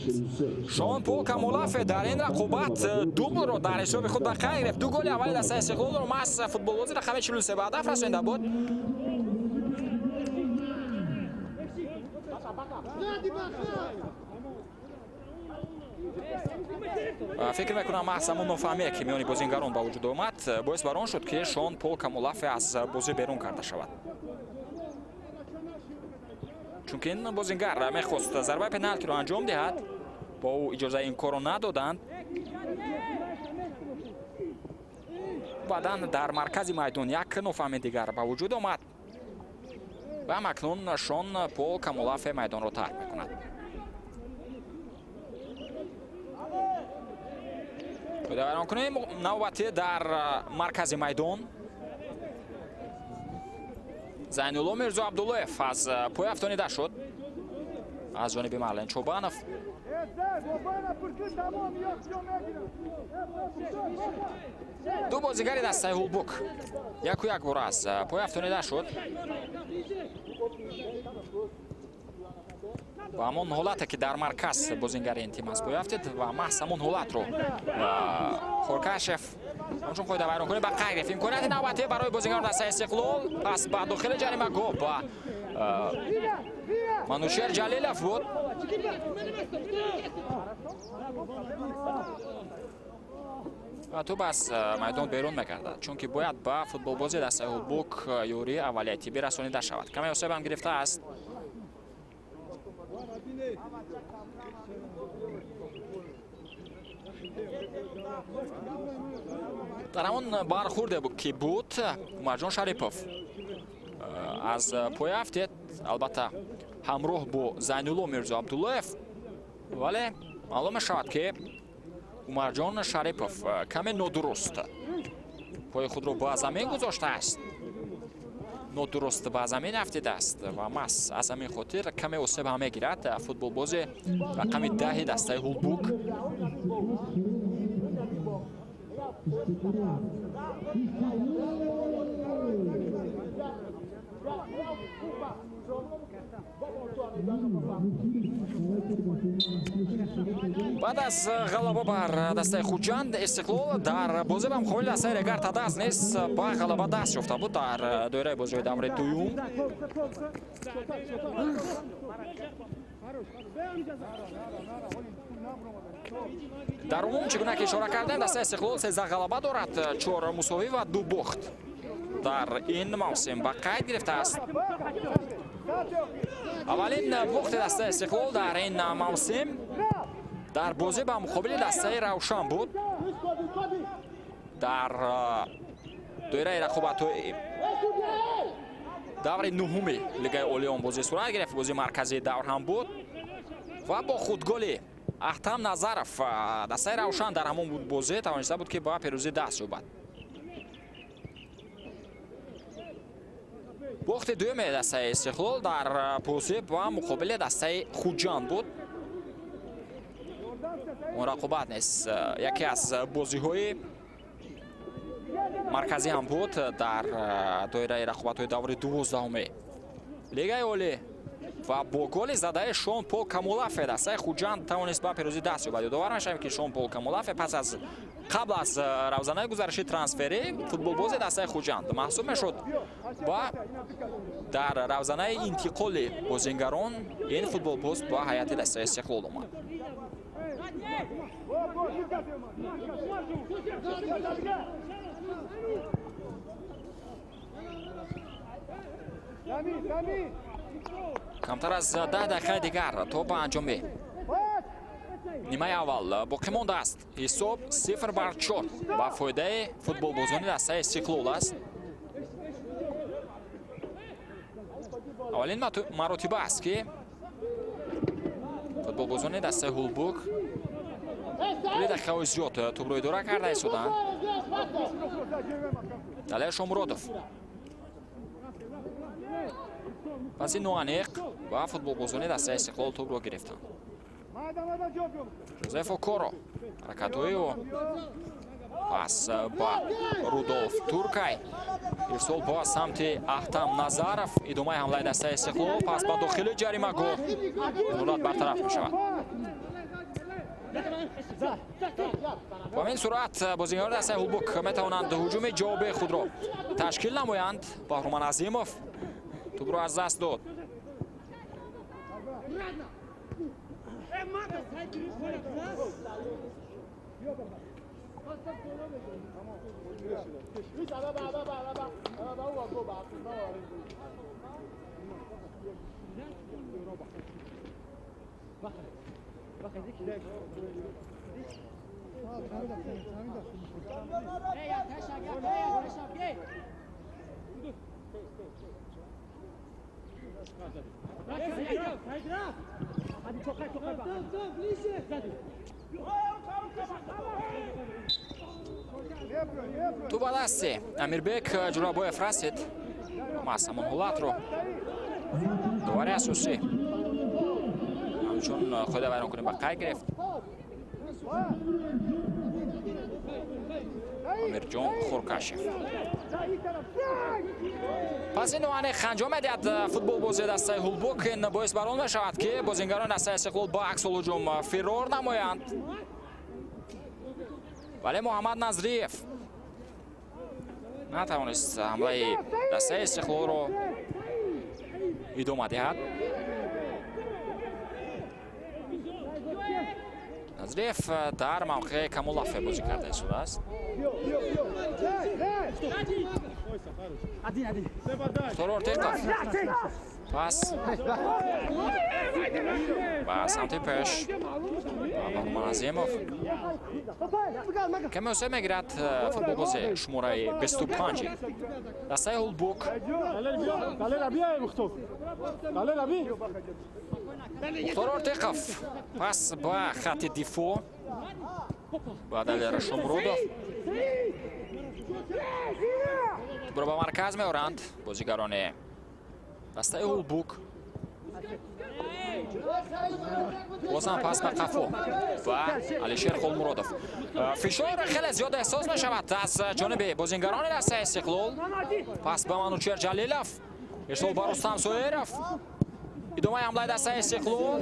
Шон Пол Камолафе. Дар ин рақобат дублро дар ҳисоби худ ба қайд гирифт. Ду голи аввали дастаи Истиқлолро маҳз футболбози рақами 43 ба ҳадаф расонида буд. Фикр мекунам маҳз ҳамон нофаҳмие, ки миёни бозингарон ба вуҷуд омад, боис бар он шуд, ки Шон Пол Камолафе аз бозӣ берун карда шавад. Чунки ин бозингар мехост зарбаи пеналтиро анҷом диҳад, бо ӯ иҷозаи ин корро надоданд. Баъдан дар маркази майдон як нофаҳми дигар ба вуҷуд омад ва акнун Шон Пол Камолафе майдонро тарк мекунад. Қоидавайрон кунем навбатӣ дар маркази майдон. Зайнулло Мирзо Абдуллоев аз пой афтонида шуд аз ҷониби Марлен Чобанов. Ду бозигари дастаи Ҳулбук яку як бор аз пой афтонида шуд. Ва ҳамон ҳолате, ки дар марказ бозингари ин тим аз пой афтид ва маҳз ҳамон ҳолатро Хоркашев ҳамчун қоидавайронкунӣ ба қайд гирифт. Имконияти навбатӣ барои бозингарони дастаи Истиқлол пас ба дохили ҷаримагоҳ ба Манучер Ҷалилов буд. Ва тӯб аз майдон берун мегардад, чунки бояд ба футболбози дастаи Ҳулбук ёрии аввалияи тиббӣ расонида шавад. Каме осеб ҳам гирифтааст. Дар ҳамон бархурде ки буд, Умарҷон Шарипов аз пой афтид, албатта ҳамроҳ бо Зайнулло Мирзо Абдуллоев, вале маълум мешавад, ки Умарҷон Шарипов каме нодуруст пои худро ба замин гузоштааст, нодуруст ба замин афтидааст ва маҳз аз ҳамин хотир каме осеб ҳам мегирад футболбози рақами 10 дастаи Ҳулбук. Баъд аз ғалаба бар дастаи Хуҷанд, Истиқлол дар бозӣ ба муқобили дастаи Регар Тадаз низ ба ғалаба даст ёфта буд дар доираи бозиҳои даври дуюм. Дар умум, чӣ гуна ки ишора кардем, дастаи Истиқлол 13 ғалаба дорад, 4 мусовӣ ва 2 бохт дар ин мавсим ба қайд гирифтааст. Аввалин бохти дастаи Истиқлол дар ин мавсим дар бозӣ ба муқобили дастаи Равшан буд. Дар доираи рақобатҳои даври нуҳуми Лигаи Олии он бозӣ сурат гирифт, бозии марказии давр ҳам буд ва бо худголи Ахтам Назаров дастаи Равшан дар ҳамон бозӣ тавониста буд, ки ба пирӯзӣ даст ёбад. Бохти дуюми дастаи Истиқлол дар бозӣ ба муқобили дастаи Хуҷанд буд. Он рақобат низ яке аз бозиҳои марказӣ ҳам буд дар доираи рақобатҳои даври 12-уми Лигаи Олӣ ва бо голи задаи Шон Пол Камолафе дастаи Хуҷанд тавонист ба пирӯзӣ даст ёбад. Ёдовар мешавем, ки Шон Пол Камолафе пас аз қабл аз равзанаи гузариши трансферӣ футболбози дастаи Хуҷанд маҳсуб мешуд ва дар равзанаи интиқоли бозингарон ин футболбоз ба ҳайати дастаи Истиқлол омад. Камтар аз 10 дақиқаи дигар то ба анҷоми нимаи аввал боқӣ мондааст. Ҳисоб 0-4 ба фоидаи футболбозони дастаи Истиқлол аст. Аввалин маротиба аст, ки Футболбозони дастаи Ҳулбук тӯли дақиқаҳои зиёд тӯбро идора карда истоданд. Далер Шомуродов паси ноаниқ ва футболбозони дастаи Истиқлол тӯбро гирифтанд. Жозеф Окоро ҳаракатҳои ӯ пас ба Рудолф Туркай, ирсол ба самти Аҳтам Назаров. Идомаи ҳамлаи дастаи Истиқлол пас ба дохили ҷаримагоҳ ҳолат бартараф мешавад. Бо ҳамин суръат бозигарони дастаи Ҳулбук метавонанд ҳуҷуми ҷавобии худро ташкил намоянд. Баҳруман Азимов тӯбро аз даст дод. Тӯб ба дасти Амирбек Ҷурабоев расид. Маҳз ҳамон ҳолатро довари асосӣ ҳамчун қоидавайронкунӣ ба қайд гирифт. Амирҷон Хуркашев пас ин ноаниқ анҷом медиҳад футболбози дастаи Ҳулбук. Ин боис бар он мешавад, ки бозингарони дастаи Истиқлол ба аксулҳуҷум фирор намоянд. Вале Муҳаммад Назриев натавонист ҳамлаи дастаи Истиқлолро идома диҳад. Назриев дар мавқеи Камолафе бозӣ карда истодааст. Мухтор Ортиқов пас ба самти пеш ба Баҳруман Азимов каме осеб мегирад футболбози шумораи 25 дастаи Ҳулбук. Мухтор Ортиқов пас ба хатти дифоъ ба Далер Шомуродов. Тӯбро ба марказ меоранд бозигарони дастаи Ҳулбук. Бозам пас ба қафо ва Алишер Холмуродов. Фишор хеле зиёд эҳсос мешавад аз ҷониби бозингарони дастаи Истиқлол. Пас ба Манучер Ҷалилов, ирсол ба Рустам Соиров. Идомаи ҳамлаи дастаи Истиқлол.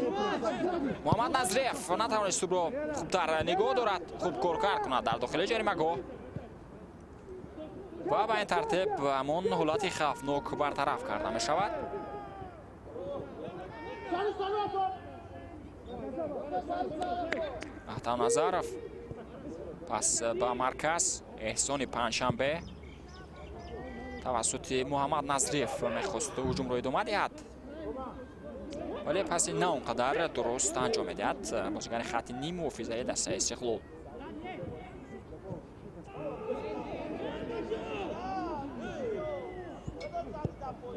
Муҳаммад Назриев натавонист тӯбро хубтар нигоҳ дорад, хуб коркард кунад дар дохили ҷаримагоҳ ва ба ин тартиб ҳамон ҳолати хавфнок бартараф карда мешавад. Аҳтам Назаров пас ба марказ Эҳсони Панҷшанбе тавассути Муҳаммад Назриев мехост ҳуҷумро идома диҳад, вале паси на он қадар дуруст анҷом медиҳад бозигари хатти ниммуҳофизаи дастаи Истиқлол.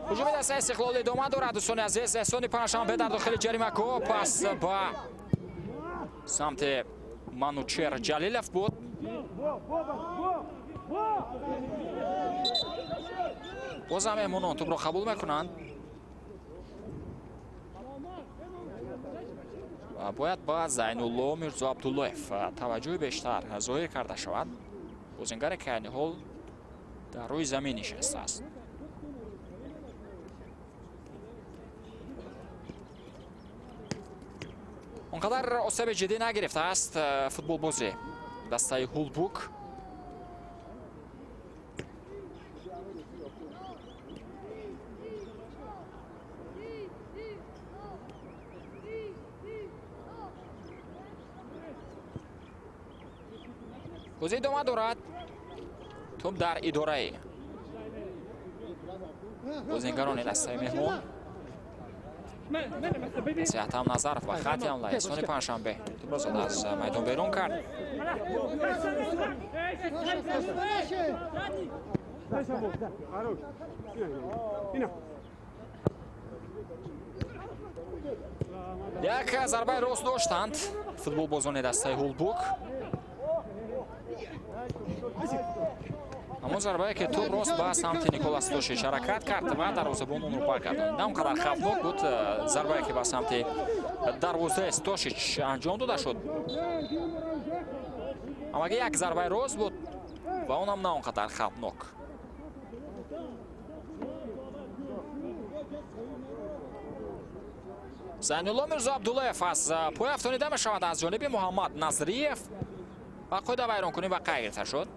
Ҳуҷуми дастаи Истиқлол идома дорад, дӯстони азиз. Эҳсони Панҷшанбе дар дохили ҷаримагоҳ пас ба самти Манучер Ҷалилов буд. Бозам меҳмонон тӯбро қабул мекунанд ва бояд ба Зайнулло Мирзо Абдуллоев таваҷҷӯҳи бештар зоҳир карда шавад. Бозингаре ки айни ҳол дар рӯи замин нишастааст. Он қадар осеби ҷиддӣ нагирифтааст футболбози дастаи Ҳулбук. Бозӣ идома дорад. Тӯб дар идораи бозингарони дастаи меҳмон. Аҳтам Назаров ба хатти ҳамла Эҳсони Панҷшанбе тӯбро зада аз майдон берун кард. Як зарбаи рост доштанд футболбозони дастаи Ҳулбук. Ҳамон зарбае ки тӯб рост ба самти Никола Стошич ҳаракат кард ва дарвозабон онро баргардонд. На он қадар хавфнок буд зарбае ки ба самти дарвозаи Стошич анҷом дода шуд. Ҳамагӣ як зарбаи рост буд ва онам на он қадар хавфнок. Зайнулло Мирзо Абдуллаев аз пой афтонида мешавад аз ҷониби Муҳаммад Назриев ва қоида вайронкунӣ ба қайд гирифта шуд.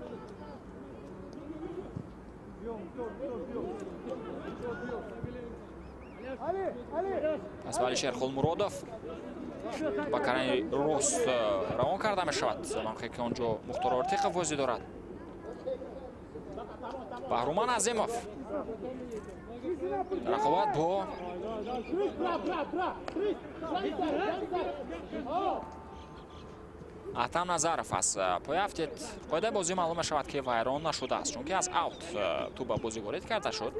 Пас ба Алишер Хулмуродов ба карани рост равон карда мешавад. Мавқе ки он ҷо Мухтор Ортиқов бозӣ дорад. Баҳруман Азимов рақобат бо Аҳтам Назаров аз пой афтид. Қоидаи бозӣ маълум мешавад ки вайрон нашудааст, чунки аз аут тӯб ба бозӣ ворид карда шуд.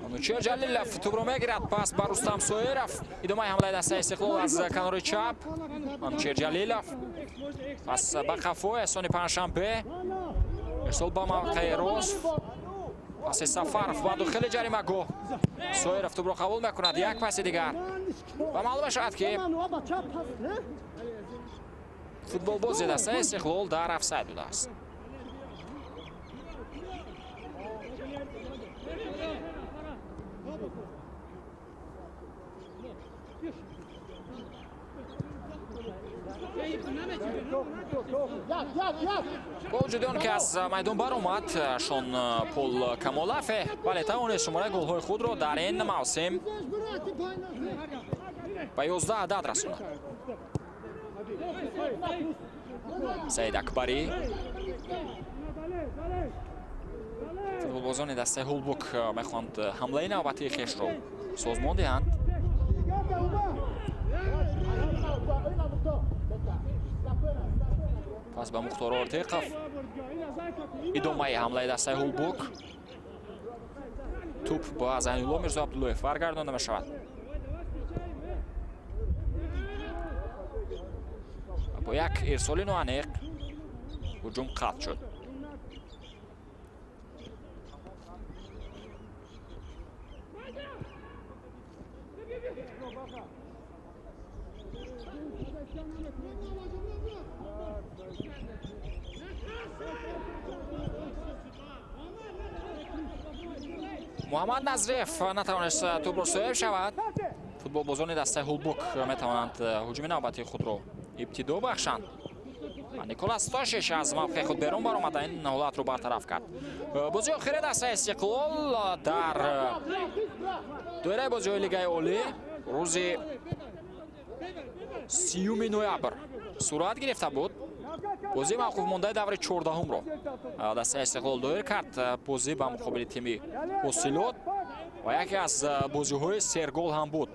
Манучер Ҷалилов тӯбро мегирад, пас ба Рустам Соиров. Идомаи ҳамлаи дастаи Истиқлол аз канори чап. Манучер Ҷалилов пас ба қафо Эҳсони Панҷшанбе. Ирсол ба мавқеи рост. Паси Сафаров ба дохили ҷаримагоҳ. Соиров тӯбро қабул мекунад, як паси дигар. Ва маълум мешавад ки футболбози дастаи Истиқлол дар офсайд будааст. Бо вуҷуди он ки аз майдон баромад Шон Пол Камолафе, вале тавонист шумораи голҳои худро дар ин мавсим ба 11 адад расонад. Саид Акбарӣ. Футболбозони дастаи Ҳулбук мехоҳанд ҳамлаи навбатии хешро созмон диҳанд. Пас ба Мухтор Ортиқов. Идомаи ҳамлаи дастаи Ҳулбук. Тӯп ба Зайнулло Мирзо Абдуллоев баргардонда мешавад. Бо як ирсоли ноаниқ ҳуҷум қатъ шуд. Муҳаммад Назриев натавонист тӯбро соҳиб шавад. Футболбозони дастаи Ҳулбук метавонанд ҳуҷуми навбатии худро ибтидо бахшанд. Никола Стошич аз мавқеи худ берун баромада ин ҳолатро бартараф кард. Бозии охири дастаи Истиқлол дар доираи бозиҳои Лигаи Олӣ рӯзи 30 ноябр сурат гирифта буд. Бозии мавқуфмондаи даври 14-умро дастаи Истиқлол доир кард. Бозӣ ба муқобили тими Ҳосилот ва яке аз бозиҳои сергол ҳам буд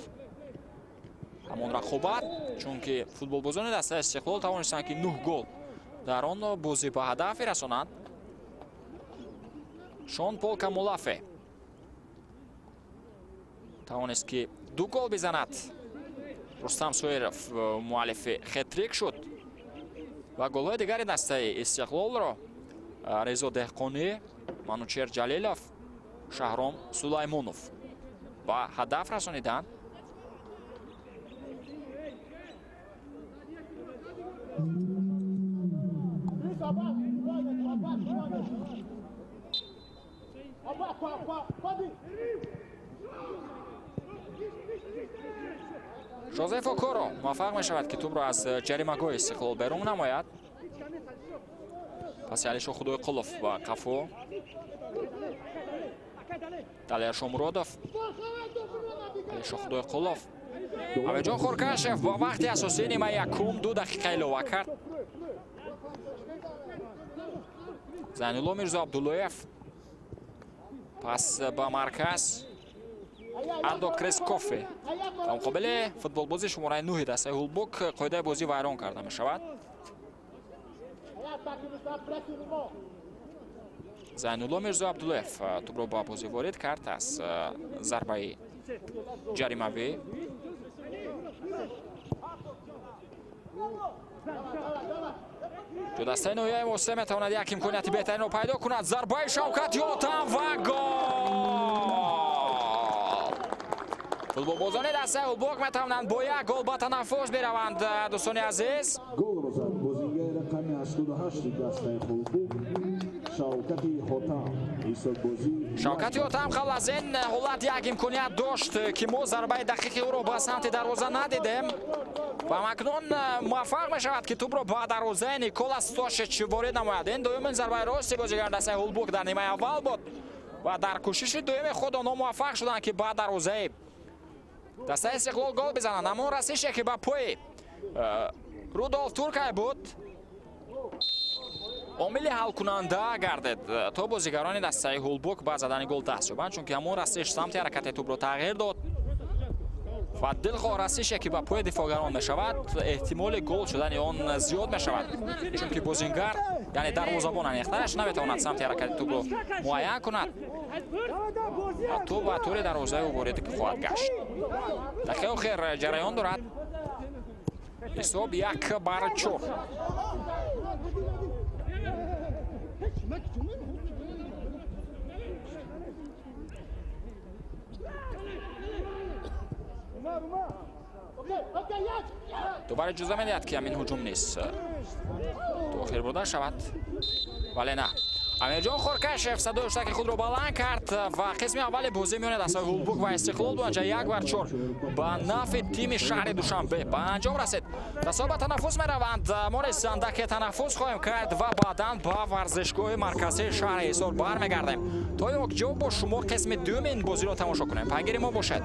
ҳамон рақобат, чунки футболбозони дастаи Истиқлол тавонистанд ки 9 гол дар он бозӣ ба ҳадаф расонанд. Шон Пол Камолафе тавонист ки 2 гол бизанад. Рустам Соиров муаллифи хетрик шуд ва голҳои дигари дастаи Истиқлолро Резо Деҳқонӣ, Манучер Ҷалилов, Шаҳром Сулаймонов ба ҳадаф расониданд. Жозеф Окоро муваффақ мешавад ки тӯбро аз ҷаримагоҳи Истиқлол берун намояд. Паси Алишо Худойқулов ба қафо. Далер Шомуродов. Алишо Худойқулов. Абеҷон Хоркашев ба вақти асосии нимаи якум 2 дақиқа илова кард. Зайнулло Мирзо Абдуллоев пас ба марказ Андо Крескофе. Ба муқобили футболбози шумораи 9 дастаи Ҳулбук қоидаи бозӣ вайрон карда мешавад. Зайнулло Мирзо Абдуллоев тӯбро ба бозӣ ворид кард аз зарбаи ҷаримавӣ. Дастаи ноҳияи Восеъ метавонад як имконияти беҳтаринро пайдо кунад. Зарбаи Шавкат Ётам ва гол! Футболбозони дастаи Ҳулбук метавонанд бо як гол ба танаффус бираванд, дӯстони азиз. Голро зад бозингари рақами 88 дастаи Ҳулбук Шавкати Ҳотам. Шавкати Ҳотам қабл аз ин ҳолат як имконият дошт, ки мо зарбаи дақиқи ӯро ба самти дарвоза надидем ва акнун муваффақ мешавад, ки тӯбро ба дарвозаи Никола Стошич ворид намояд. Ин дуюмин зарбаи рости бозигари дастаи Ҳулбук дар нимаи аввал буд ва дар кӯшиши дуюми худ онҳо муваффақ шуданд, ки ба дарвозаи дастаи Истиқлол гол бизананд. Ҳамон расише, ки ба пои Рудолф Туркай буд, омили ҳалкунанда гардид то бозигарони дастаи Ҳулбук ба задани гол даст ёбанд, чунки ҳамон расиш самти ҳаракати тӯбро тағйир дод ва дилхоҳ расише, ки ба пои дифоъгарон мешавад, эҳтимоли гол шудани он зиёд мешавад, чунки бозингар, яъне дарвозабон аниқтараш, наметавонад самти ҳаракати тӯбро муайян кунад ва тӯб ба тури дарвозаи ӯ ворид хоҳад гашт. Дақиқаи охир ҷараён дорад. Ҳисоб 1-4. Дубара иҷоза медиҳад, ки ҳамин ҳуҷум низ то охир бурда шавад, вале на. Амирҷон Хоркашев садои ҳуштаки худро баланд кард ва қисми аввали бозӣ миёни дастаҳои Ҳулбук ва Истиқлол бо анҷа 1-4 ба нафъи тими шаҳри Душанбе ба анҷом расид. Дастаҳо ба танаффус мераванд. Мо низ андаке танаффус хоҳем кард ва баъдан ба варзишгоҳи марказии шаҳри Ҳисор бармегардем, то якҷо бо шумо қисми дуюми ин бозиро тамошо кунем. Пайгири мо бошед.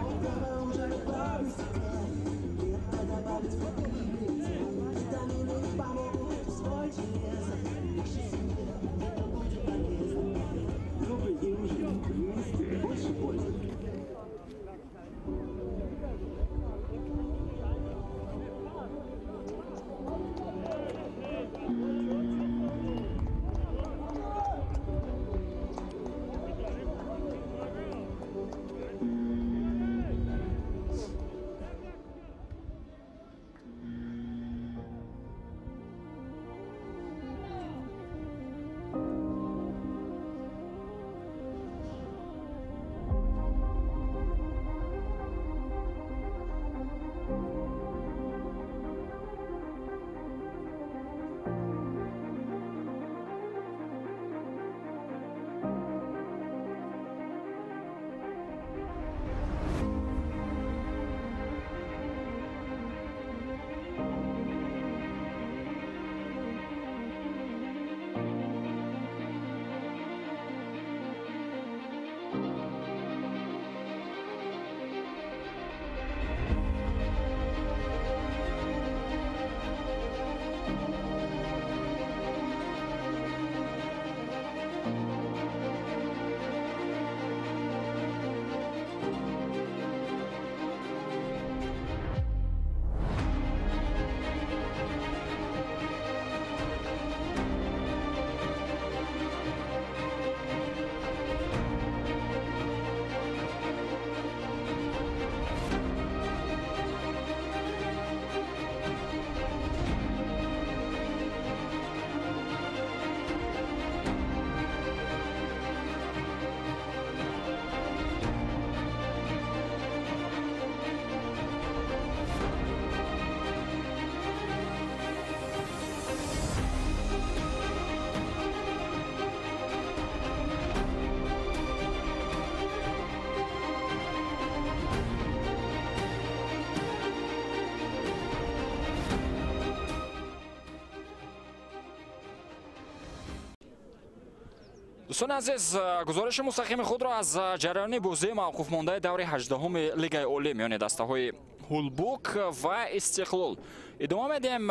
Дӯстони азиз, гузориши мустақими худро аз ҷараёни бозии мавқуфмондаи даври 18-уми Лигаи Олӣ миёни дастаҳои Ҳулбук ва Истиқлол идома медиҳем.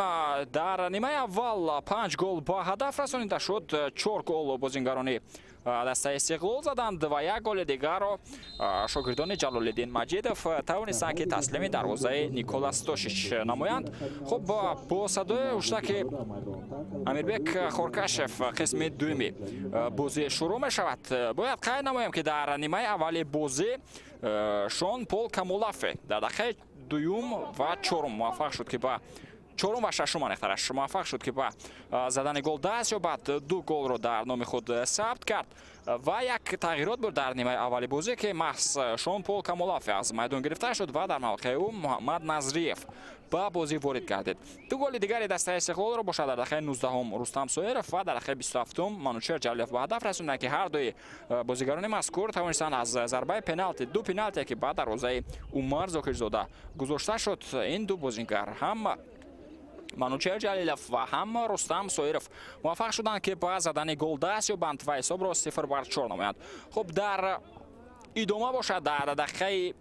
Дар нимаи аввал 5 гол ба ҳадаф расонида шуд, 4 гол бозингарони дастаи Истиқлол заданд ва як голи дигарро шогирдони Ҷалолиддин Маҷидов тавонистанд, ки таслими дарвозаи Никола Стошич намоянд. Хуб, бо садои ҳуштаки Амирбек Хоркашев қисми дуюми бозӣ шурӯъ мешавад. Бояд қайд намоем, ки дар нимаи аввали бозӣ Шон Пол Камолафе дар дақиқаи дуюм ва чорум муваффақ шуд, ки ба чорум ва шашум аниқтараш муваффақ шуд, ки ба задани гол даст ёбад, ду голро дар номи худ сабт кард ва як тағйирот буд дар нимаи аввали бозӣ, ки маҳз Шон Пол Камолафе аз майдон гирифта шуд ва дар мавқеи ӯ Муҳаммад Назриев ба бозӣ ворид гардид. Ду голи дигари дастаи Истиқлолро бошад дар дақиқаи 19 Рустам Соиров ва дар дақиқаи 27 Манучер Ҷалилов ба ҳадаф расонданд, ки ҳар дуи бозигарони мазкур тавонистанд аз зарбаи пеналти, ду пеналте, ки ба дарвозаи Умар Зокирзода гузошта шуд, ин ду бозингар, ҳам Манучер Ҷалилов ва ҳам Рустам Соиров, муваффақ шуданд, ки ба задани гол даст ёбанд ва ҳисобро 0-4 намоянд. Хуб, дар идома бошад дар дақиқаи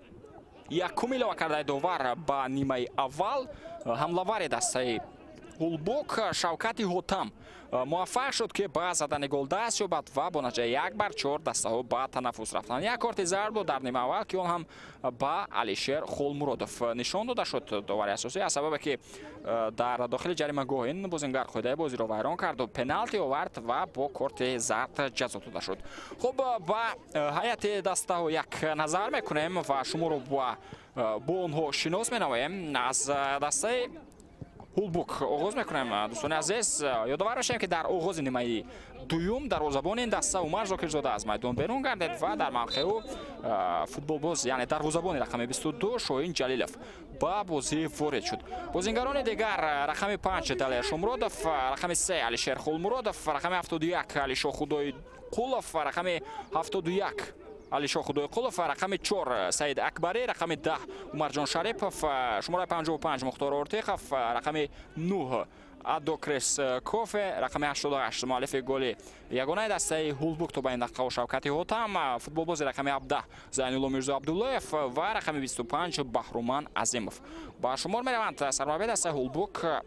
якум илова кардаи довар ба нимаи аввал ҳамлавари дастаи Ҳулбук Шавкати Ҳотам муваффақ шуд, ки ба задани гол даст ёбад ва бо натиҷаи 1-4 дастаҳо ба танаффус рафтанд. Як корти зард буд дар нима аввал, ки он ҳам ба Алишер Холмуродов нишон дода шуд. Довари асосӣ аз сабабе, ки дар дохили ҷаримагоҳ ин бозингар қоидаи бозиро вайрон карду пеналти овард ва бо корти зард ҷазо дода шуд. Хуб, ба ҳайати дастаҳо як назар мекунем ва шуморо бо онҳо шинос менамоем. Аз дастаи Ҳулбук оғоз мекунем. Дӯстони азиз, ёдовар мешавем, ки дар оғози нимаи дуюм дарвозабони ин даста Умар Зокирзода аз майдон берун гардид ва дар мавқеи ӯ футболбоз, яъне дарвозабони рақами 22 Шоҳин Ҷалилов ба бозӣ ворид шуд. Бозингарони дигар: рақами 5 Далер Шомуродов, рақами 3 Алишер Холмуродов, рақами 71 Алишо Худойқулов, рақами 71 Алишо Худойқулов, рақами 4 Саид Акбарӣ, рақами 10 Умарҷон Шарипов, шумораи 55 Мухтор Ортиқов, рақами 9 Адокрес Кофе, рақами 88 муаллифи голи ягонаи дастаи Ҳулбук то ба ин дақиқа Шавкати Ҳотам, футболбози рақами 17 Зайнулло Мирзо Абдуллоев ва рақами 25 Баҳруман Азимов ба шумор мераванд. Сармураббии дастаи Ҳулбук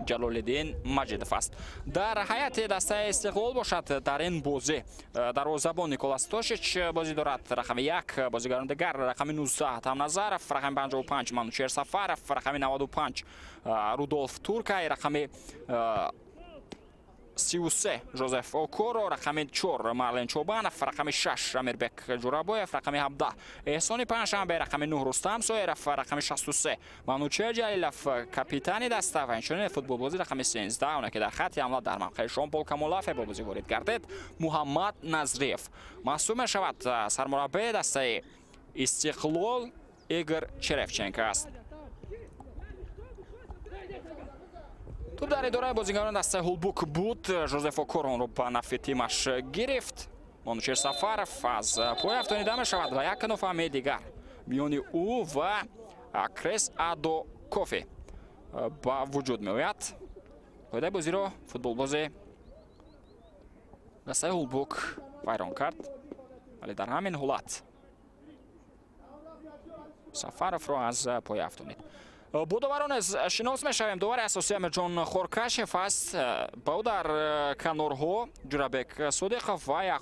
Ҷалолиддин Маҷидов аст. Дар ҳайати дастаи Истиқлол бошад дар ин бозӣ дарвозабон Никола Стошич бозӣ дорад, рақами 1, бозигарони дигар: рақами 19 Тамназаров, рақами 55 Манучер Сафаров, рақами 95 Рудолф Туркай, рақами 33 Жозеф Окоро, рақами 4 Марлен Чобанов, рақами 6 Амирбек Ҷурабоев, рақами 17 Эҳсони Панҷшанбе, рақами 9 Рустам Соиров, рақами 63 Манучер Ҷалилов, капитани даста, ва инчунин футболбози рақами 13, оне ки дар хатти ҳамла дар мавқеи Шон Пол Камолафе ба бозӣ ворид гардид, Муҳаммад Назриев маҳсуб мешавад. Сармураббии дастаи Истиқлол Игор Черевченко аст. Туп дар идораи бозигарони дастаи Ҳулбук буд. Жозеф Окоро онро ба нафи тимаш гирифт. Манучер Сафаров аз пой афтонида мешавад ва як нофаҳмии дигар миёни ӯ ва Крес Адо Кофе ба вуҷуд меояд. Қоидаи бозиро футболбози дастаи Ҳулбук вайрон кард, вале дар ҳамин ҳолат Сафаровро аз пой афтонид. Бо доварон шинос мешавем. Довари асосӣ Амирҷон Хоркашев аст. Ба ӯ дар канорҳо Ҷурабек Содиқов ва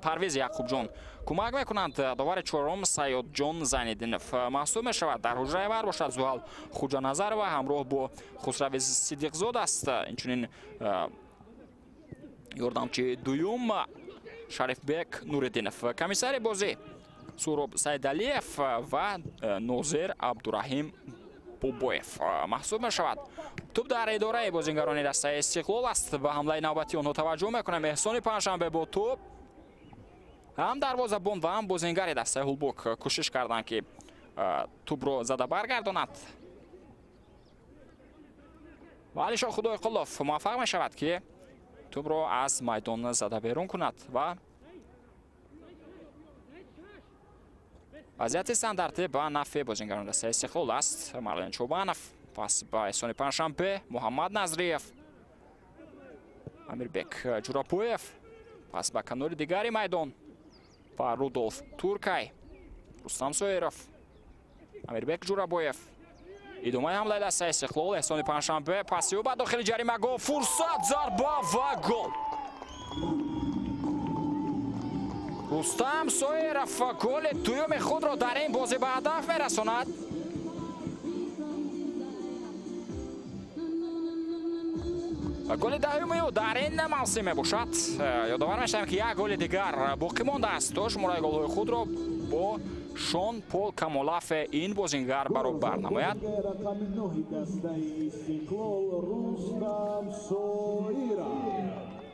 Парвиз Яқубҷон кӯмак мекунанд. Довари чорум Сайёдҷон Зайниддинов маҳсуб мешавад. Дар ҳуҷраи вар бошад Зуҳал Хуҷаназарова ҳамроҳ бо Хусрави Сидиқзод аст. Инчунин ёрдамчии дуюм Шарифбек Нуриддинов. Комиссари бозӣ Суроб Сайдалиев ва Нозир Абдураҳим Бобоев маҳсуб мешавад. Туп дар идораи бозингарони дастаи Истиқлол аст. Ба ҳамлаи навбатии онҳо таваҷҷӯҳ мекунем. Эҳсони Панҷшанбе бо туп, ҳам дарвозабон ва ҳам бозингари дастаи Ҳулбук кӯшиш карданд, ки тупро зада баргардонад. Ва Алишо Худойқулов муваффақ мешавад, ки тупро аз майдон зада берун кунад ва вазъияти стандартӣ ба нафъи бозингарони дастаи Истиқлол аст. Марлен Чобанов пас ба Эҳсони Панҷшанбе, Муҳаммад Назриев, Амирбек Ҷурапоев пас ба канори дигари майдон ба Рудолф Туркай, Рустам Соиров, Амирбек Ҷурабоев. Идомаи ҳамлаи дастаи Истиқлол. Эҳсони Панҷшанбе паси ӯ ба дохили ҷаримагоҳ, фурсат, зарба ва гол! Рустам Соиров голи дуюми худро дар ин бозӣ ба ҳадаф мерасонад. Голи даҳюми ӯ дар ин мавсим мебошад. Ёдовар мешавем, ки як голи дигар боқӣ мондааст, то шумораи голҳои худро бо Шон Пол Камолафе ин бозингар баробар намояд.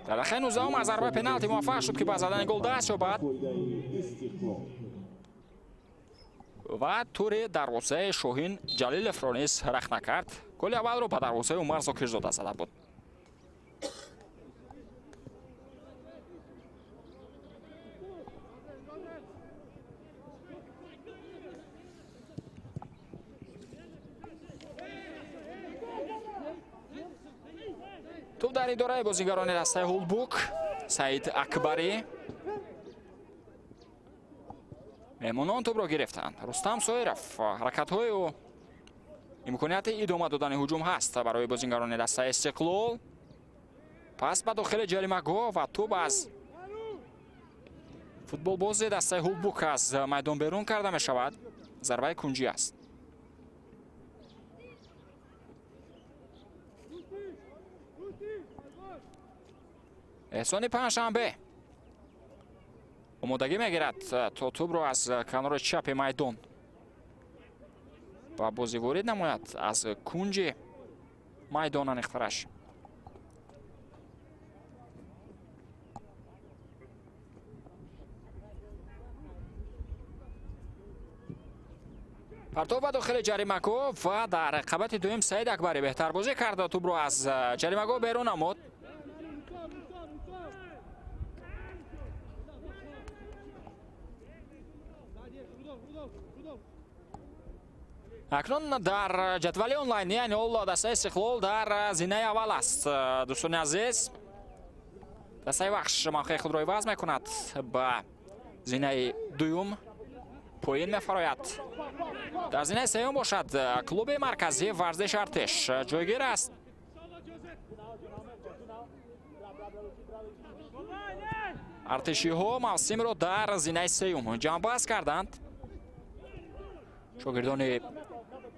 Дар дақиқаи 19 аз зарбаи пеналти муваффақ шуд, ки ба задани гол даст ёбад ва тури дарвозаи Шоҳин Ҷалиловро низ рахт накард. Голи аввалро ба дарвозаи Умар Зокирзода зада буд. Туп дар идораи бозигарони дастаи Ҳулбук. Саид Акбарӣ. Меҳмонон тупро гирифтанд. Рустам Соиров, ҳаракатҳои ӯ имконияти идома додани ҳуҷум ҳаст барои бозигарони дастаи Истиқлол. Пас ба дохили ҷаримагоҳ ва туп аз футболбози дастаи Ҳулбук аз майдон берун карда мешавад. Зарбаи кунҷӣ аст. Эҳсони Панҷшанбе омодагӣ мегирад, то тӯбро аз канори чапи майдон ба бозӣ ворид намояд, аз кунҷи майдон аниқтараш. Партов ба дохили ҷаримагоҳ ва дар рақабати дуюм Саид Акбарӣ беҳтар бозӣ карда, тӯбро аз ҷаримагоҳ берун намуд. Акнун дар ҷадвали онлайн, яъне ҳоло дастаи Истиқлол дар зинаи аввал аст. Дӯстони азиз, дастаи Вахш мавқеи худро иваз мекунад, ба зинаи дуюм поин мефарояд. Дар зинаи сеюм бошад клуби марказии варзиши Артеш ҷойгир аст. Артешиҳо мавсимро дар зинаи сеюм ҷамъбаст карданд. Шогирдони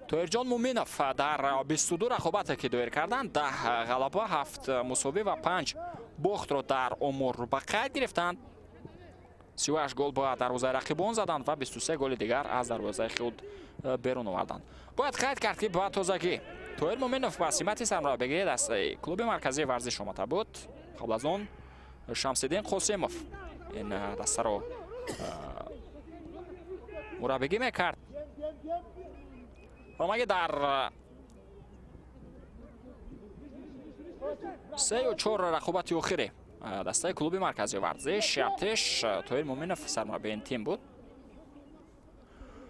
Тоирҷон Муминов дар 22 рақобате ки доир карданд, 10 ғалаба, 7 мусовӣ ва 5 бохтро дар омор ба қайд гирифтанд. 38 гол ба дарвозаи рақибон заданд ва 23 голи дигар аз дарвозаи худ берун оварданд. Бояд қайд кард, ки ба тозагӣ Тоир Муминов ба симати сармураббигии дастаи клуби марказии варзиш омада буд. Қабл аз он Шамсиддин Қосимов ин дастаро мураббигӣ мекард. Омаги дар 3-4 рақобати охири дастаи клуби марказии варзиш Артеш Тоир Муминов сармураббии ин тим буд.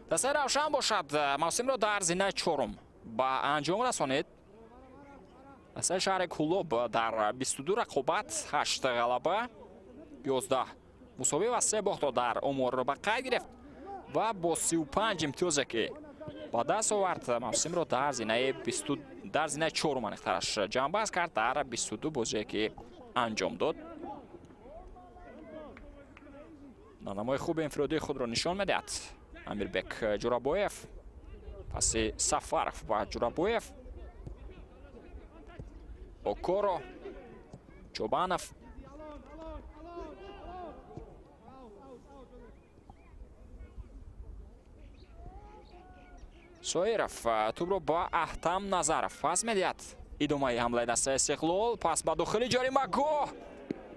Дастаи Равшан бошад мавсимро дар зинаи чорум ба анҷом расонид. Дастаи шаҳри Кӯлоб дар 22 рақобат 8 ғалаба, 11 мусовӣ ва 3 бохтро дар омор ба қайд гирифт ва бо 35 имтиёзе ки ба даст овард, мавсимро дар зинаи чорум аниқтараш ҷамъбаст кард дар 22 бозие ки анҷом дод. Намои хуби инфиродии худро нишон медиҳад Амирбек Ҷурабоев. Паси Сафаров ва Ҷурабоев, Окоро, Чобанов. Соиров тӯбро ба Аҳтам Назаров пас медиҳад. Идомаи ҳамлаи дастаи Истиқлол, пас ба дохили ҷаримагоҳ.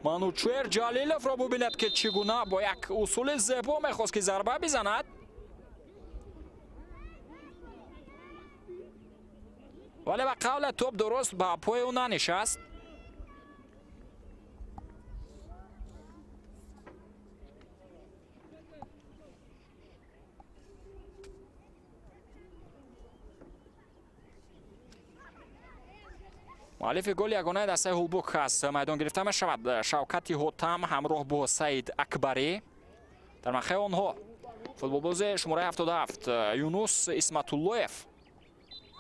Манучер Ҷалиловро бубинед, ки чӣ гуна бо як усули зебо мехост, ки зарба бизанад. Вале ба қавле тӯб дуруст ба пои ӯ нанишаст. Муаллифи голи ягонаи дастаи Ҳулбук аз майдон гирифта мешавад Шавкати Ҳотам ҳамроҳ бо Саид Акбарӣ. Дар мавқеи онҳо футболбози шумораи 77 Юнус Исматуллоев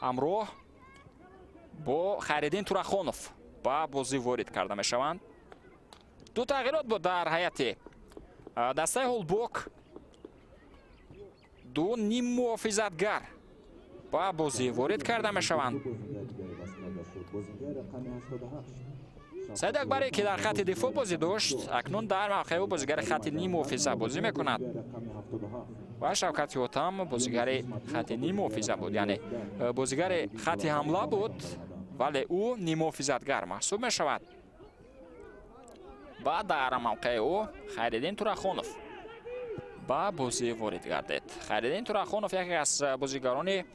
ҳамроҳ бо Хайриддин Турахонов ба бозӣ ворид карда мешаванд. Ду тағйирот буд дар ҳайати Дастаи Ҳулбук ду ним муҳофизатгар ба бозӣ ворид карда мешаванд. Саид Акбарӣ, ки дар хати дифоъ бозӣ дошт, акнун дар мавқеи ӯ бозигари хати ним муҳофиза бозӣ мекунад ва Шавкат Ҳотам бозигари хати ним муҳофиза буд, яъне бозигари хати ҳамла буд, вале ӯ ниммуҳофизатгар маҳсуб мешавад. Ва дар мавқеи ӯ Хайриддин Турахонов ба бозӣ ворид гардид. Хайриддин Турахонов яке аз бозигарони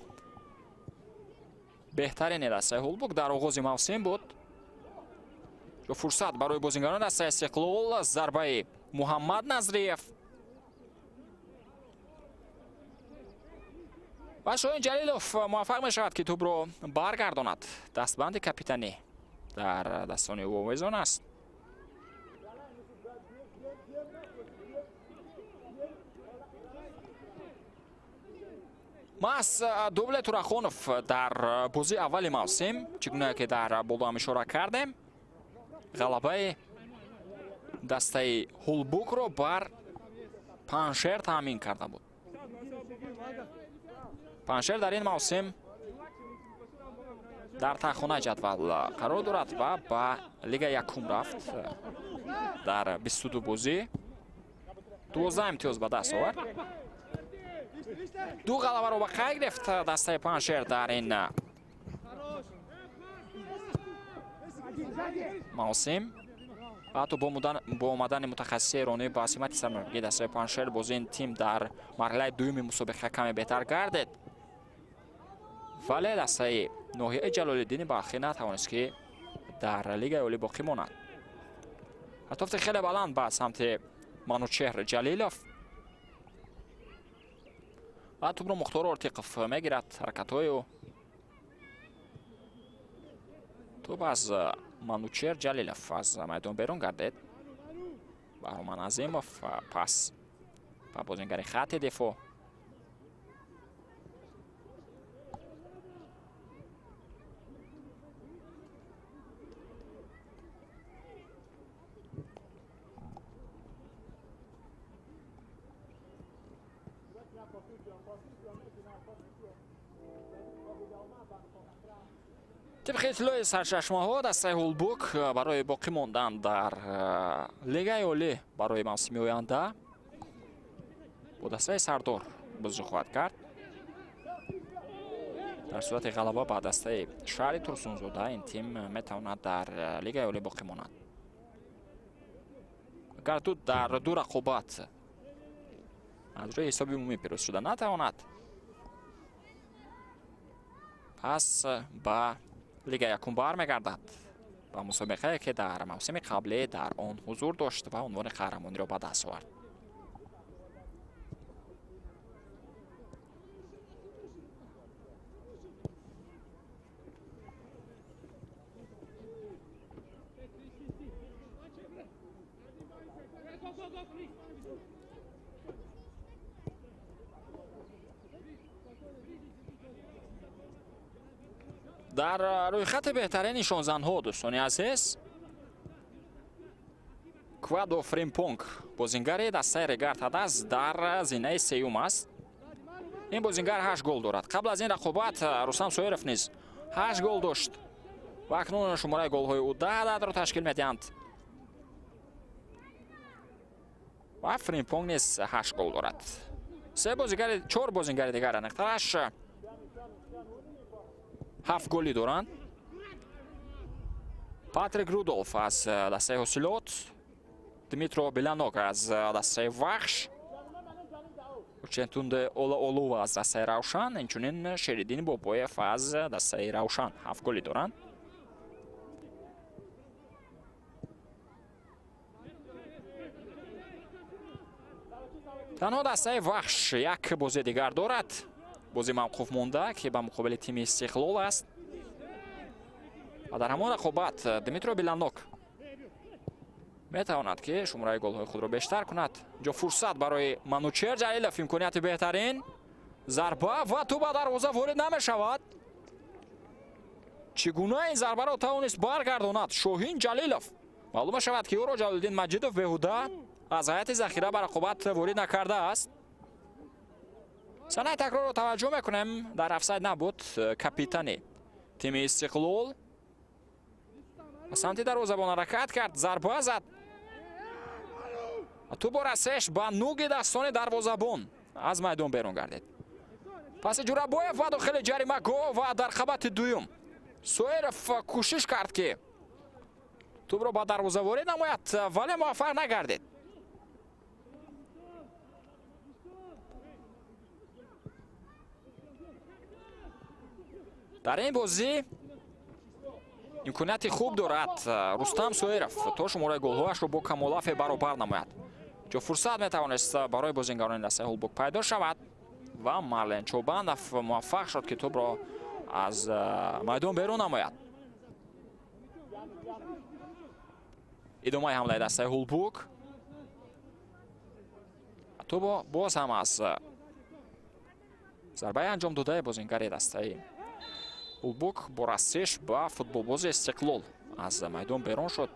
беҳтарини дастаи Ҳулбук дар оғози мавсим буд. Фурсат барои бозигарони дастаи Истиқлол, зарбаи Муҳаммад Назриев ва Шоҳин Ҷалилов муваффақ мешавад, ки тӯбро баргардонад. Дастбанди капитанӣ дар дастони ӯ овезон аст. Маҳз дубле Турахонов дар бозии аввали мавсим, чӣ гуна ки дар боло ҳам ишора кардем, ғалабаи дастаи Ҳулбукро бар Панҷшер таъмин карда буд. Панҷшер дар ин мавсим дар тахонаи ҷадвал қарор дорад ва ба лига якум рафт. Дар 22 бозӣ 12 имтиёз ба даст овард. Ду ғалабаро ба қайд гирифт дастаи Панҷшер дар ин мавсим. Ҳатто бо омадани мутахассиси эронӣ ба симати сармураббии дастаи Панҷшер бозии ин тим дар марҳилаи дуюми мусобиқа каме беҳтар гардид, вале дастаи ноҳияи Ҷалолиддини Балхӣ натавонист, ки дар лигаи олӣ боқӣ монад. Атофти хеле баланд ба самти Манучеҳр Ҷалилов ва тӯбро Мухтор Ортиқов мегирад. Ҳаракатҳои ӯ тӯб аз Манучеҳр Ҷалилов аз майдон берун гардид. Баҳроман Азимов пас ба бозингари хати дифоъ. Тибқи иттилои сарчашмаҳо, дастаи Ҳулбук барои боқӣ мондан дар лигаи олӣ барои мавсими оянда бо дастаи Сардор бозӣ хоҳад кард. Дар сурати ғалаба ба дастаи шаҳри Турсунзода ин тим метавонад дар лигаи олӣ боқӣ монад. Агар дар ду рақобат аз рӯи ҳисоби умумӣ пирӯз шуда натавонад, пас ба лига якум бармегардад, ба мусобиқае ки дар мавсими қаблӣ дар он ҳузур дошт ва унвони қаҳрамониро ба даст овард. Дар рӯйхати беҳтарини шонзанҳо, дӯстони азиз, Квадо Фримпонг бозингари дастаи Регард Ҳадас дар зинаи сеюм аст. Ин бозингар 8 гол дорад. Қабл аз ин рақобат Рустам Соиров низ 8 гол дошт ва акнун шумораи голҳои ӯ 10 ададро ташкил медиҳанд. Ва Фримпонг низ 8 гол дорад. Се бозигари, 4 бозингари дигар аниқтараш 7 голӣ доранд. Патрик Рудолф аз дастаи Ҳосилот, Дмитро Беланок аз дастаи Вахш, Учентунде Ола Олова аз дастаи Равшан, инчунин Шериддин Бобоев аз дастаи Равшан 7 голӣ доранд. Танҳо дастаи Вахш як бозии дигар дорад. Бозӣ мавқуф монда, ки ба муқобили тими Истиқлол аст. Ва дар ҳамон рақобат Дмитро Беланок метавонад, ки шумораи голҳои худро бештар кунад. Инҷо фурсат барои Манучеҳр Ҷалилов, имконияти беҳтарин. Зарба ва тӯб ба дарвоза ворид намешавад. Чӣ гуна ин зарбаро тавонист баргардонад Шоҳин Ҷалилов? Маълум мешавад, ки ӯро Ҷалолиддин Маҷидов беҳуда аз ҳайати захира ба рақобат ворид накардааст. Санаи такрорро таваҷҷӯҳ мекунем, дар офсайд набуд капитани тими Истиқлол. Ба самти дарвозабон ҳаракат кард, зарба зад. Тӯб расеш ба нуги дастони дарвозабон аз майдон берун гардид. Паси Ҷурабоев ба дохили ҷаримагоҳ ва дар қабати дуюм Соиров кӯшиш кард, ки тӯбро ба дарвоза ворид намояд, вале муваффақ нагардид. Дар ин бозӣ имконияти хуб дорад Рустам Соиров то шумораи голҳояшро бо Камолафе баробар намояд. Ҷо фурсат метавонист барои бозингарони дастаи Ҳулбук пайдо шавад ва Марлен Чобанов муваффақ шуд, ки тӯбро аз майдон берун намояд. Идомаи ҳамлаи дастаи Ҳулбук. Тӯб боз ҳам аз зарбаи анҷом додаи бозингари дастаи Ҳулбук бо расиш ба футболбози Истиқлол аз майдон берун шуд.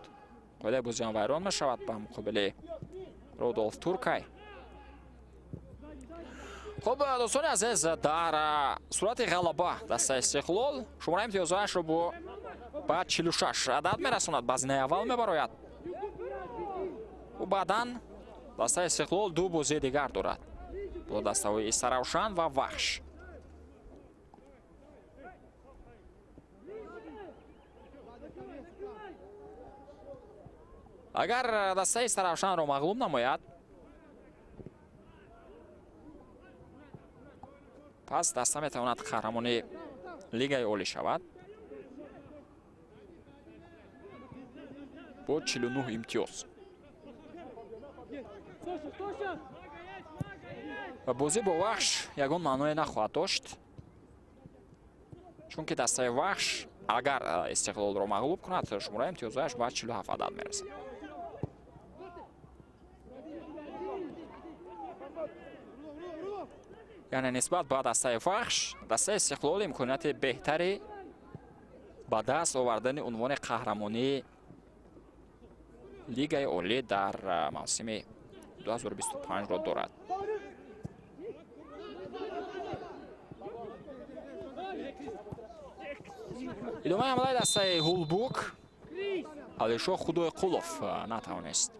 Қоидаи бозиам вайрон мешавад ба муқобили Рудолф Туркай. Хуб, дӯстони азиз, дар сурати ғалаба дастаи Истиқлол шумораи имтиёзҳояшро ба 46 адад мерасонад, ба зинаи аввал мебарояд. Ӯ баъдан дастаи Истиқлол ду бозии дигар дорад бо дастаҳои Истаравшан ва Вахш. Агар дастаи Истаравшанро мағлуб намояд, пас даста метавонад қаҳрамони лигаи олӣ шавад бо 49 имтиёз. Ва бозӣ бо Вахш ягон маъное нахоҳад дошт, чунки дастаи Вахш агар Истиқлолро мағлуб кунад, шумораи имтиёзҳояш ба 47 адад мерасад. Яъне нисбат ба дастаи Вахш, дастаи Истиқлол имконияти беҳтари ба даст овардани унвони қаҳрамонии лигаи олӣ дар мавсими 2025-ро дорад. Идомаи ҳамлаи дастаи Ҳулбук. Алишо Худойқулов натавонист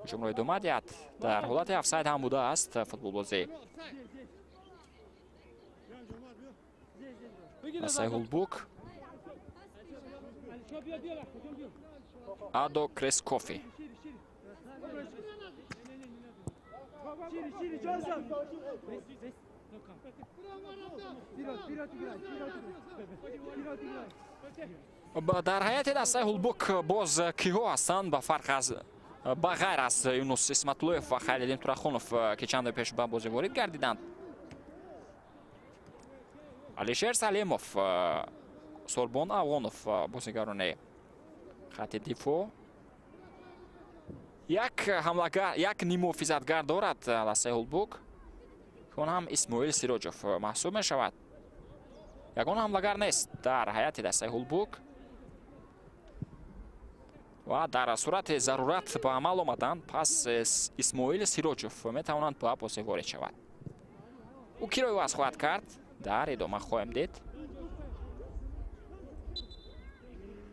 ҳуҷумро идома диҳад. Дар ҳолати офсайд ҳам будааст футболбози дастаи Ҳулбук Адо Крескофи. Дар ҳайати дастаи Ҳулбук боз киҳо ҳастанд ба фарқ аз ба ғайр аз Юнус Исматуллоев ва Хайриддин Турахунов, ки чанде пеш ба бозӣ ворид гардиданд. Алишер Салимов, Сорбон Авғонов бозигарони хати дифоъ. Як ҳамлагар, як ниммуҳофизатгар дорад дастаи Ҳулбук, ки он ҳам Исмоил Сироҷов маҳсуб мешавад. Ягон ҳамлагар нест дар ҳайати дастаи Ҳулбук ва дар сурати зарурат ба амал омадан пас Исмоил Сироҷов метавонанд ба бозӣ ворид шавад. Ӯ киро иваз хоҳад кард, дар идома хоҳем дид.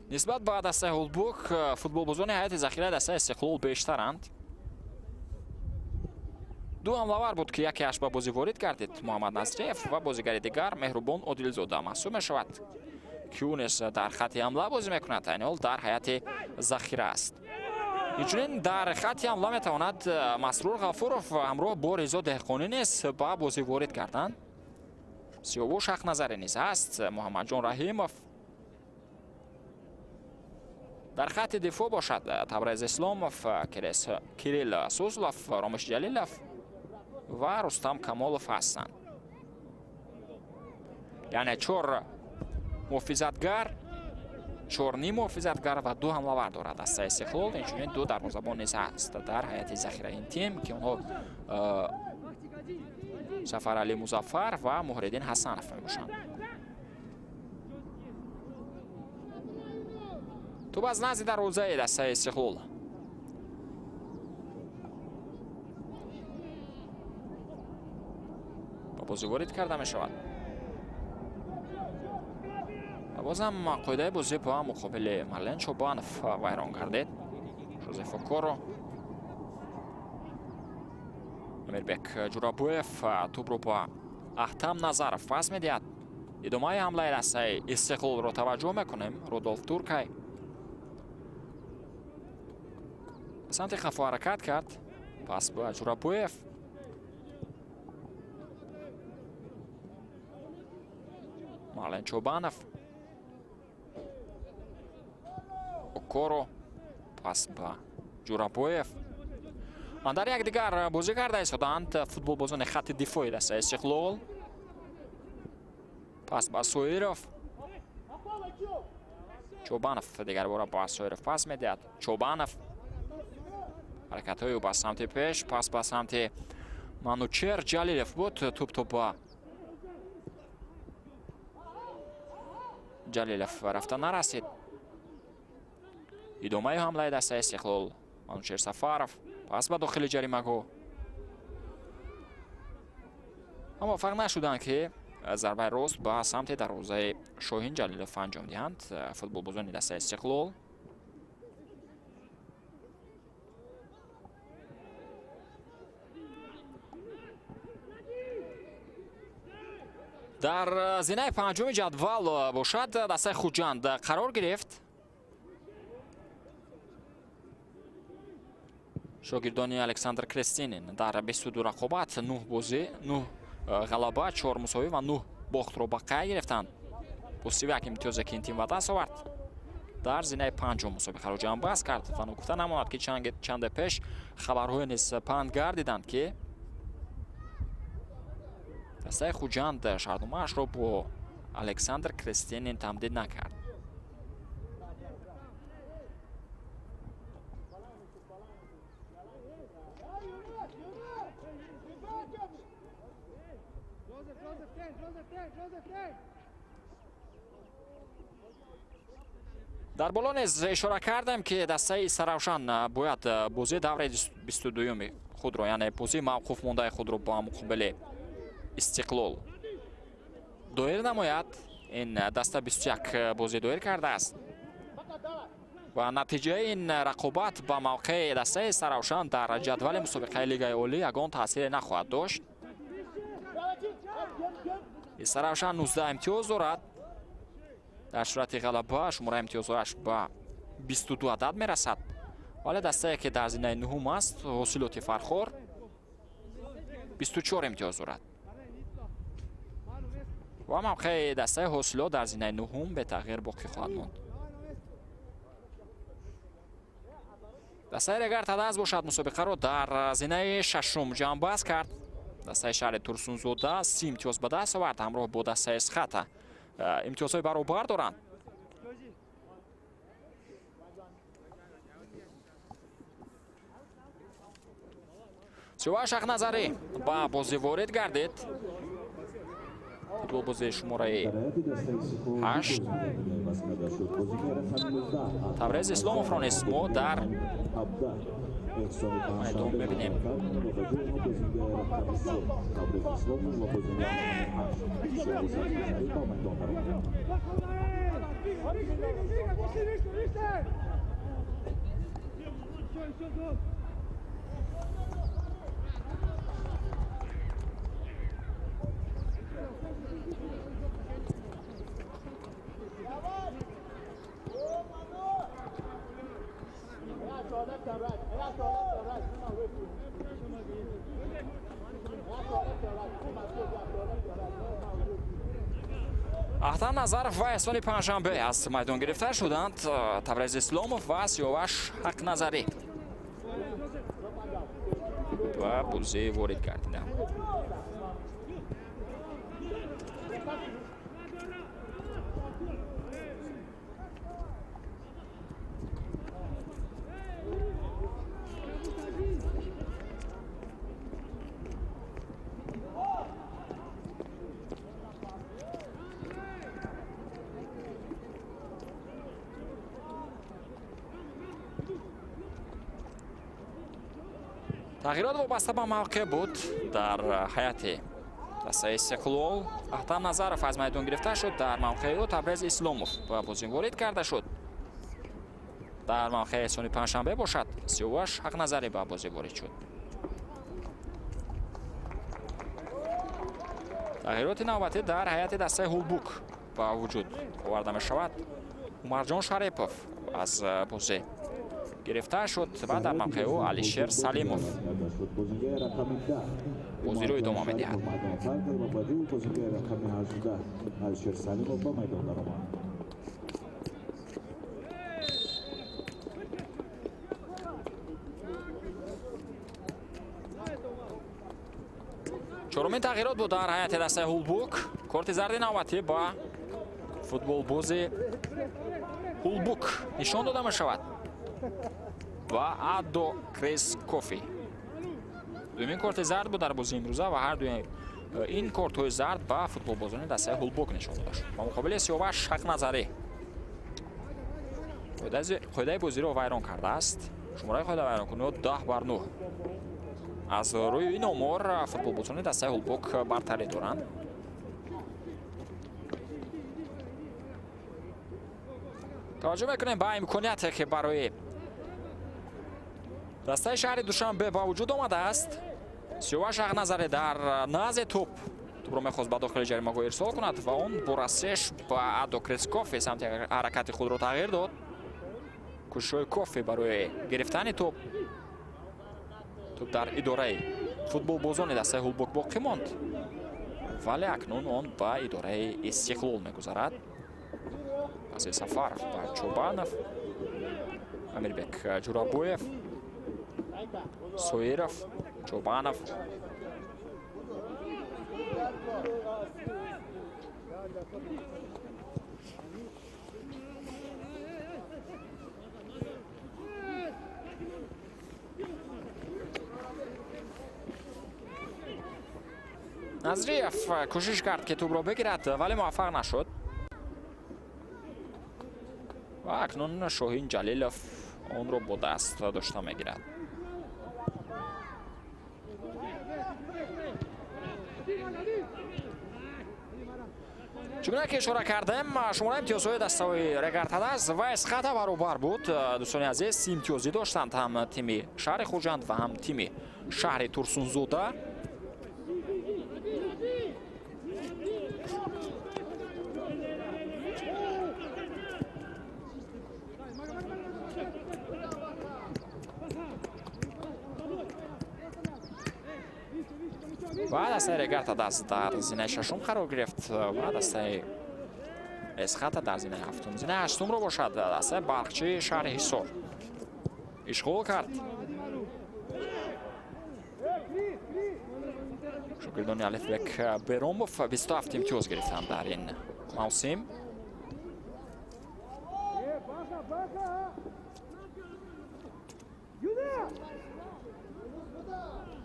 Нисбат ба дастаи Ҳулбук футболбозони ҳайати захираи дастаи Истиқлол бештаранд. Ду ҳамлавар буд, ки якеаш ба бозӣ ворид гардид, Муҳаммад Насриев, ва бозигари дигар Меҳрубон Одилзода маҳсуб мешавад, ки ӯ низ дар хати ҳамла бозӣ мекунад, айни ҳол дар ҳайати захира аст. Инчунин дар хати ҳамла метавонад Масрур Ғафуров ҳамроҳ бо Ризо Деҳқонӣ низ ба бозӣ ворид гарданд. Сиёвуш Ҳақназарӣ низ ҳаст, Муҳаммадҷон Раҳимов. Дар хати дифоъ бошад Табрез Исломов, Кирилл Суслов, Ромиш Ҷалилов ва Рустам Камолов ҳастанд. Яъне 4 муҳофизатгар, 4 ним муҳофизатгар ва 2 ҳамлавар дорад дастаи Истиқлол. Инчунин 2 дарвозабон низ ҳаст дар ҳайати захираи ин тим, ки онҳо Сафаралӣ Музаффар ва Муҳриддин Ҳасанов мебошанд. Тӯб аз назди дарвозаи дастаи Истиқлол Ба бозӣ ворид карда мешавад. Ва бозам қоидаи бозӣ ба муқобили Марлен Чобанов вайрон гардид. Жозеф Окоро. Амирбек Ҷурабоев тӯбро ба Аҳтам Назаров пас медиҳад. Идомаи ҳамлаи дастаи Истиқлолро таваҷҷӯҳ мекунем. Рудолф Туркай ба самти хафо ҳаракат кард. Пас ба Ҷурабоев. Марлен Чобанов. Окоро. Пас ба Ҷурабоев. Дар якдигар бозӣ карда истоданд футболбозони хатти дифои дастаи Истиқлол. Пас ба Соиров. Чобанов дигар бора ба Соиров пас медиҳад. Чобанов. Ҳаракатҳои ӯ ба самти пеш, пас ба самти Манучер Ҷалилев буд. Тӯб то ба Ҷалилев рафта нарасид. Идомаи ҳамлаи дастаи Истиқлол. Манучер Сафаров. Пас ба дохили ҷаримагоҳ. Муваффақ нашуданд, ки зарбаи рост ба самти дарвозаи Шоҳин Ҷалилов анҷом диҳанд футболбозони дастаи Истиқлол. Дар зинаи панҷуми ҷадвал бошад дастаи Хуҷанд қарор гирифт. Шогирдони Александр Крестинин дар 22 рақобат 9 бозӣ, 9 ғалаба, 4 мусовӣ ва 9 бохтро ба қайд гирифтанд. Бо 31 имтиёзе ки ин тим ба даст овард, дар зинаи панҷум мусобиқаро ҷамъбаст кард. Ва ногуфта намонад, ки чанде пеш хабарҳое низ панд гардиданд, ки дастаи Хуҷанд шартномаашро бо Александр Крестинин тамдид накард. Дар боло низ ишора кардем, ки дастаи Саравшан бояд бозии давраи 22-юми худро, яъне бозии мавқуф мондаи худро ба муқобили Истиқлол доир намояд. Ин даста 21 бозӣ доир кардааст ва натиҷаи ин рақобат ба мавқеи дастаи Саравшан дар ҷадвали мусобиқаи Лигаи Олӣ ягон таъсире нахоҳад дошт. Саравшан 19 имтиёз дорад. Дар сурати ғалаба шумораи имтиёзҳояш ба 22 адад мерасад. Вале дастае, ки дар зинаи нуҳум аст, Ҳосилоти Фархор, 24 имтиёз дорад. Ва мавқеи дастаи Ҳосилот дар зинаи нуҳум бетағйир боқӣ хоҳад монд. Дастаи Регар Тадаз бошад мусобиқаро дар зинаи шашум ҷамъбаст кард. Дастаи шаҳри Турсунзода 30 имтиёз ба даст овард, ҳамроҳ бо дастаи Эсхата имтиёзҳои баробар доранд. Сиёваш Ҳақназарӣ ба бозӣ ворид гардид. Футболбозии шумораи 8. Табрез Исломовро низ мо дар майдон мебинем. Аҳтам Назаров ва Эҳсони Панҷшанбе аз майдон гирифта шуданд. Табрез Исломов ва Сиёваш Ҳақназарӣ ба бозӣ ворид гардиданд. Тағйирот вобаста ба мавқеъ буд дар ҳайати Дастаи Истиқлол Аҳтам Назаров аз майдон гирифта шуд. Дар мавқеи ӯ Табрез Исломов ба бозӣ ворид карда шуд. Дар мавқеи Эҳсони Панҷшанбе бошад, Сиёваш Ҳақназарӣ ба бозӣ ворид шуд. Тағйироти навбатӣ дар ҳайати дастаи Ҳулбук ба вуҷуд оварда мешавад. Умарҷон Шарипов аз бозӣ гирифта шуд ва дар мавқеи ӯ Алишер Салимов бозиро идома медиҳад. Чорумин тағйирот буд дар ҳайати дастаи Ҳулбук. Корти зарди навбатӣ ба футболбози Ҳулбук нишон дода мешавад ва Адо Крис Кофи. Дуюмин корти зард буд дар бозии имрӯза ва ҳар дуи ин кортҳои зард ба футболбозони дастаи Ҳулбук нишон дода шуд. Ба муқобили Сиёваш Ҳақназарӣ қоидаи бозиро вайрон кардааст. Шумораи қоида вайронкуниҳо 10-9. Аз рӯи ин омор футболбозони дастаи Ҳулбук бартарӣ доранд. Таваҷҷӯҳ мекунем ба имконияте ки барои дастаи шаҳри Душанбе ба вуҷуд омадааст. Сиёваш Ҳақназарӣ дар назди тӯп тӯпро мехост ба дохили ҷаримагоҳ ирсол кунад ва он бо расиш ба Адо Крискофи самти ҳаракати худро тағйир дод. Кӯшишҳои Кофи барои гирифтани тӯп, тӯп дар идораи футболбозони дастаи Ҳулбук боқӣ монд, вале акнун он ба идораи Истиқлол мегузарад. Азиз Сафаров ба Чобанов, Амирбек Ҷурабоев, Соиров, Чобанов. Назриев кӯшиш кард ки тӯбро бигирад, вале муваффақ нашуд. Ва акнун Шоҳин Ҷалилов онро бо даст дошта мегирад. Чунон ки ишора кардем, шумораи имтиёзҳои дастаҳои Регар-ТадАЗ ва Эсхата баробар буд. Дӯстони азиз, си имтиёзӣ доштанд ҳам тими шаҳри Хуҷанд ва ҳам тими шаҳри Турсунзода. Ва дастаи Регар-ТадАЗ дар зинаи шашум қарор гирифт ва дастаи Эсхата дар зинаи ҳафтум. Зинаи ҳаштумро бошад дастаи Барқчии шаҳри Ҳисор ишғол кард. Шогирдони Алифбек Беромов 27 имтиёз гирифтанд дар ин мавсим.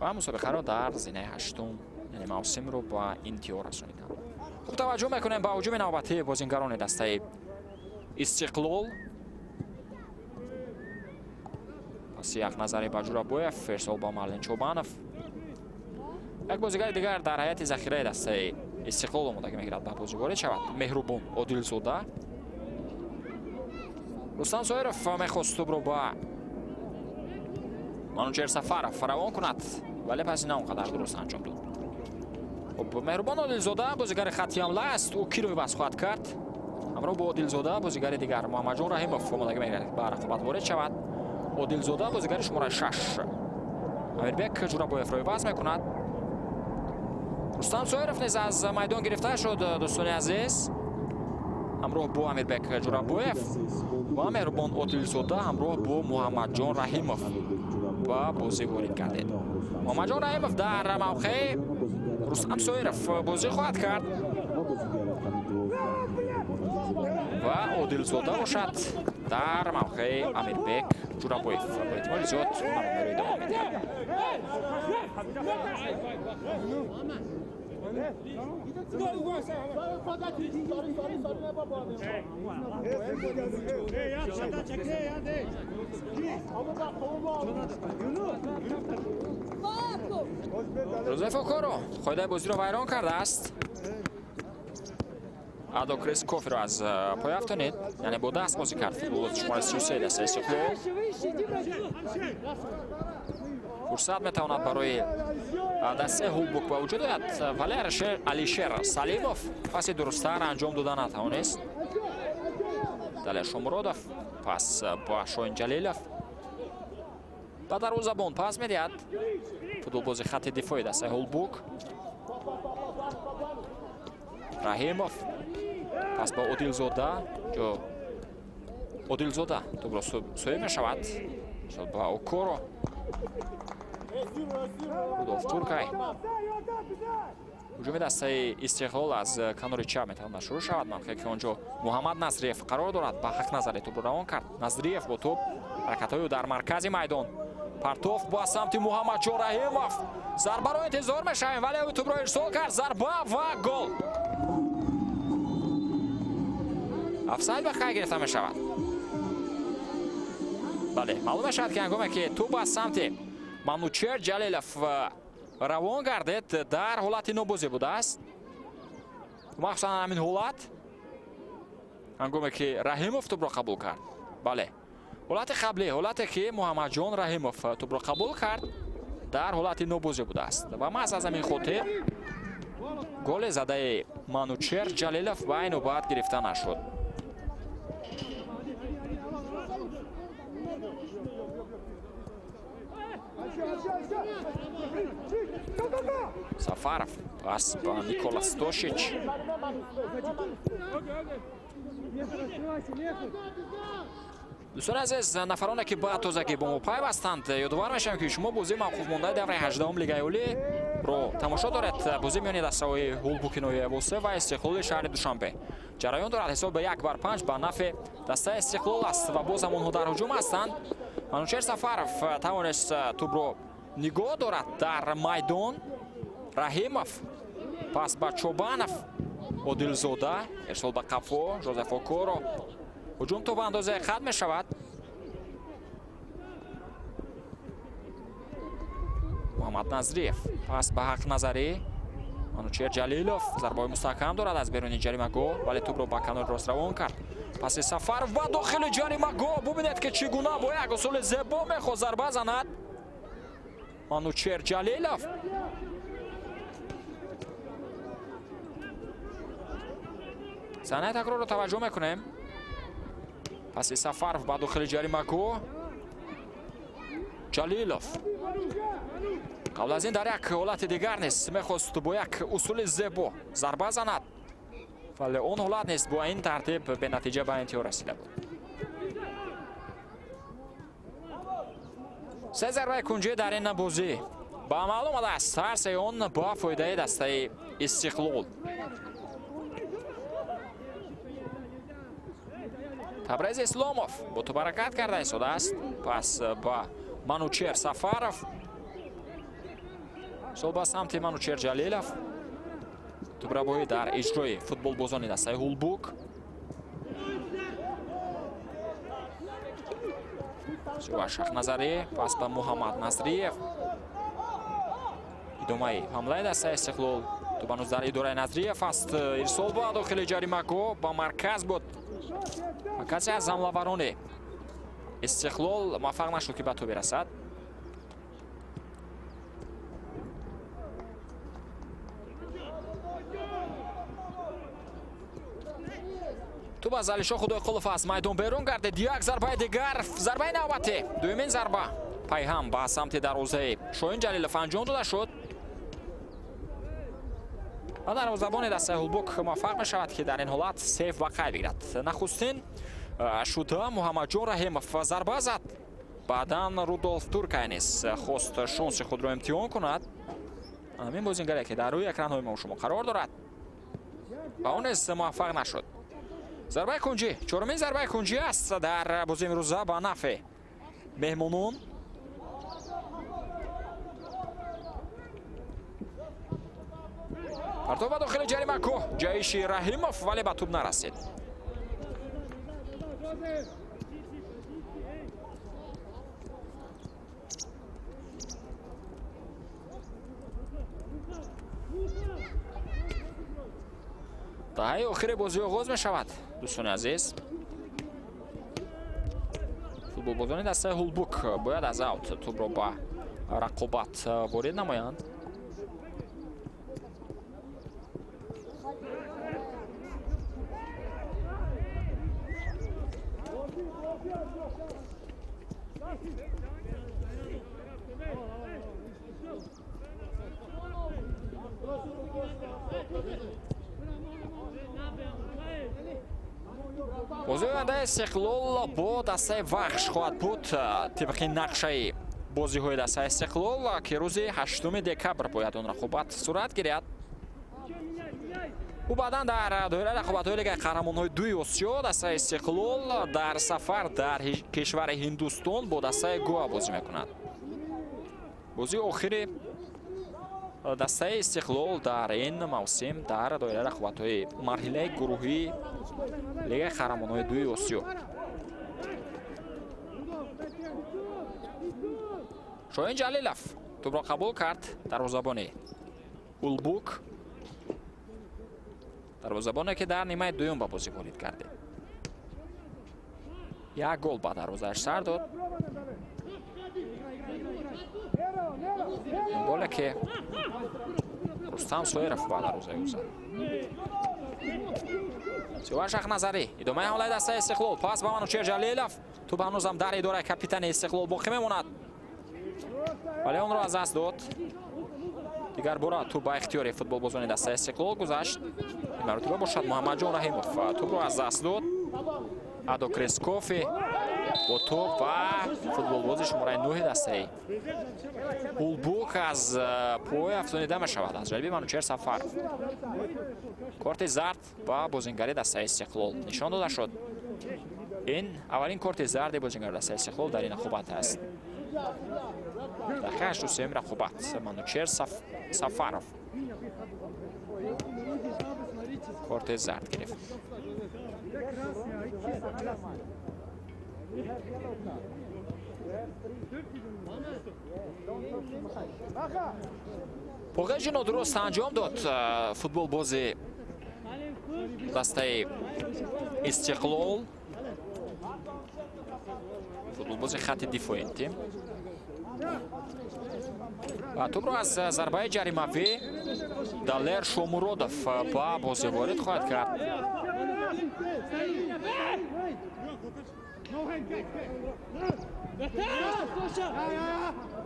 Ва мусобиқаро дар зинаи ҳаштум, яъне мавсимро ба интиҳо расониданд. Хуб, таваҷҷӯҳ мекунем ба ҳуҷуми навбатии бозингарони дастаи Истиқлол. Паси Ҳақназарӣ ба Ҷурабоев, ирсол ба Марлин Чобанов. Як бозигари дигар дар ҳайати захираи дастаи Истиқлол омодагӣ мегирад ба бозӣ ворид шавад. Меҳрубон Одилзода. Рустам Соиров мехост тӯбро ба Манучер Сафаров равон кунад, вале паси на он қадар дуруст анҷом дод. Хуб, Меҳрубон Одилзода бозигари хатти ҳамла аст. Ӯ киро иваз хоҳад кард? Ҳамроҳ бо Одилзода бозигари дигар Муҳаммадҷон Раҳимов омодагӣ мегирад ба рақобат ворид шавад. Одилзода бозигари шумораи 6 Амирбек Ҷурабоевро иваз мекунад. Рустам Соиров низ аз майдон гирифта шуд, дӯстони азиз. Ҳамроҳ бо Амирбек Ҷурабоев ва Меҳрубон Одилзода ҳамроҳ бо Муҳаммадҷон Раҳимов ба бозӣ ворид гардид. Муҳаммадҷон Раҳимов дар мавқеи Рустам Соиров бозӣ хоҳад кард ва Одилзода бошад дар мавқеи Амирбек Ҷурабоев. Бо эҳтимоли зиёд барномаро идома медиҳад. Жозеф Окоро қоидаи бозиро вайрон кардааст. Адо Крис Кофиро аз пой афтонид, яъне бо даст бозӣ кард футболбози шумораи 33 дастаи Истиқлол. Фурсат метавонад барои дастаи Ҳулбук ба вуҷуд ояд, вале Алишер Салимов паси дурусттар анҷом дода натавонист. Далер Шомуродов пас ба Шоҳин Ҷалилов ба дарвозабон пас медиҳад. Футболбози хатти дифои дастаи Ҳулбук. Раҳимов пас ба Одилзода, ҷо Одилзода тӯбро соҳиб мешавад. Ба Окоро. Рудолф Туркай. Ҳуҷуми дастаи Истиқлол аз канори чап метавонад шурӯъ шавад. Мавқее ки он ҷо Муҳаммад Назриев қарор дорад, ба Ҳақназари тӯбро равон кард. Назриев бо тӯб, ҳаракатҳои ӯ дар маркази майдон. Партоф ба самти Муҳаммадҷон Раҳимов. Зарбаро интизор мешавем, вале ӯ тӯбро ирсол кард. Зарба ва гол. Офсайд ба қайд гирифта мешавад. Бале, маълум мешавад ки ҳангоме ки тӯб аз самти Манучер Ҷалилов равон гардид, дар ҳолати нобозӣ будааст. Махсусан ҳамин ҳолат ҳангоме ки Раҳимов тӯбро қабул кард. Бале, ҳолати қаблӣ, ҳолате ки Муҳаммадҷон Раҳимов тӯбро қабул кард, дар ҳолати нобозӣ будааст ва маҳз аз ҳамин хотир голи задаи Манучер Ҷалилов ба ин навбат гирифта нашуд. Сафаров пас ба Николас Тошич. Дӯстони азиз, нафароне ки ба тозагӣ бо мо пайвастанд, ёдовар мешавем ки шумо бозии мавқуфмондаи давраи 18 Лигаи Олиро тамошо доред. Бозӣ миёни дастаҳои Ҳулбуки ноҳияи Восеъ ва Истиқлоли шаҳри Душанбе ҷараён дорад. Ҳисоб ба 1-5 ба нафъи дастаи Истиқлол аст ва боз ҳам онҳо дар ҳуҷум ҳастанд. Манучер Сафаров тавонист тӯбро нигоҳ дорад дар майдон. Раҳимов пас ба Чобанов, Одилзода ирсол ба қафо, Жозеф Окоро. Ҳуҷум то ба андозаи хат мешавад. Муҳаммад Назриев пас ба Ҳақназарӣ. Манучер Ҷалилов зарбаҳои мустаҳкам дорад аз беруни ҷаримагоҳ, вале тӯбро ба канори рост равон кард. Паси Сафаров ба дохили ҷаримагоҳ. Бубинед ки чӣ гуна бо як усули зебо мехост зарба занад Манучер Ҷалилов. Саҳнаи такрорро таваҷҷӯҳ мекунем. Паси Сафаров ба дохили ҷаримагоҳ. Ҷалилов қабл аз ин дар як ҳолати дигар нест, мехост бо як усули зебо зарба занад, вале он ҳолат нест бо ин тартиб бенатиҷа ба интиҳо расида буд. Се зарбаи кунҷӣ дар ин бозӣ ба амал омадааст. Ҳар сеи он ба фоидаи дастаи Истиқлол. Табрез Исломов бо тӯб ҳаракат карда истодааст. Пас ба Манучер Сафаров. Сол ба самти Манучер Ҷалилов. Тӯбрабоӣ дар иҷрои футболбозони дастаи Ҳулбук. Сиёваш Ҳақназарӣ пас ба Муҳаммад Назриев. Идомаи ҳамлаи дастаи Истиқлол. Тӯб ҳанӯз дар идораи Назриев аст. Ирсол ба дохили ҷаримагоҳ, ба марказ буд. Ва касе аз ҳамлаварони Истиқлол муваффақ нашуд ки ба тӯб бирасад. Тӯб аз Алишо Худойқулов аз майдон берун гардид. Як зарбаи дигар, зарбаи навбатӣ, дуюмин зарба пайҳам ба самти дарвозаи Шоҳин Ҷалилов анҷом дода шуд. Ва дарвозабони дастаи Ҳулбук муваффақ мешавад ки дар ин ҳолат сейф ба қайд бигирад. Нахустин шуда Муҳаммадҷон Раҳимов зарба зад. Баъдан Рудолф Туркай низ хост шонси худро имтиҳон кунад. Ҳамин бозингаре ки дар рӯи экранҳои мо шумо қарор дорад ва он низ муваффақ нашуд. Зарбаи кунҷӣ, чорумин зарбаи кунҷӣ аст дар бозии имрӯза ба нафъи меҳмонон. Партов ба дохили ҷаримагоҳ, ҷаиши Раҳимов, вале ба тӯб нарасид. Даҳаи охири бозӣ оғоз мешавад, дӯстони азиз. Футболбозони дастаи Ҳулбук бояд аз аут тӯбро ба рақобат ворид намоянд. Бозии ояндаи Истиқлол бо дастаи Вахш хоҳад буд. Тибқи нақшаи бозиҳои дастаи Истиқлол, ки рӯзи 8 декабр бояд он рақобат сурат гирад. Ӯ баъдан дар доираи рақобатҳои Лигаи қаҳрамонҳои дуи Осиё дастаи Истиқлол дар сафар дар кишвари Ҳиндустон бо дастаи Гоа бозӣ мекунад. Бозии охири дастаи Истиқлол дар ин мавсим дар доираи рақобатҳои марҳилаи гурӯҳии Лигаи қаҳрамонҳои дуи Осиё. Шоҳин Ҷалилов тӯбро қабул кард. Дарвозабони Улбук, дарвозабоне ки дар нимаи дуюм ба бозӣ ворид гардид, як гол ба дарвозааш сар дод. Голе ки Рустам Соиров ба дарвозаи ӯ зад. Сиёваш Шахназарӣ, идомаи ҳамлаи дастаи Истиқлол. Пас ба Манучер Ҷалилов. Тӯб ҳанӯзам дар идораи капитани Истиқлол боқӣ мемонад, вале онро аз даст дод. Дигар бора тӯб ба ихтиёри футболбозони дастаи Истиқлол гузашт. Ин маротиба бошад Муҳаммадҷон Раҳимов тӯбро аз даст дод. Адо Крескофи бо тӯб ва футболбози шумораи 9 дастаи Ҳулбук аз пой афзонида мешавад аз ҷониби Манучер Сафаров. Корти зард ба бозингари дастаи Истиқлол нишон дода шуд. Ин аввалин корти зарди бозингари дастаи Истиқлол дар ин рақобат аст. Дақиқаи 83 рақобат Манучер Сафаров корти зард гирифт. Поғежи нодуруст анҷом дод футболбози дастаи Истиқлол, футболбози хатти дифои тим. Ва тӯбро аз зарбаи ҷаримавӣ Далер Шомуродов ба бозӣ ворид хоҳад кард.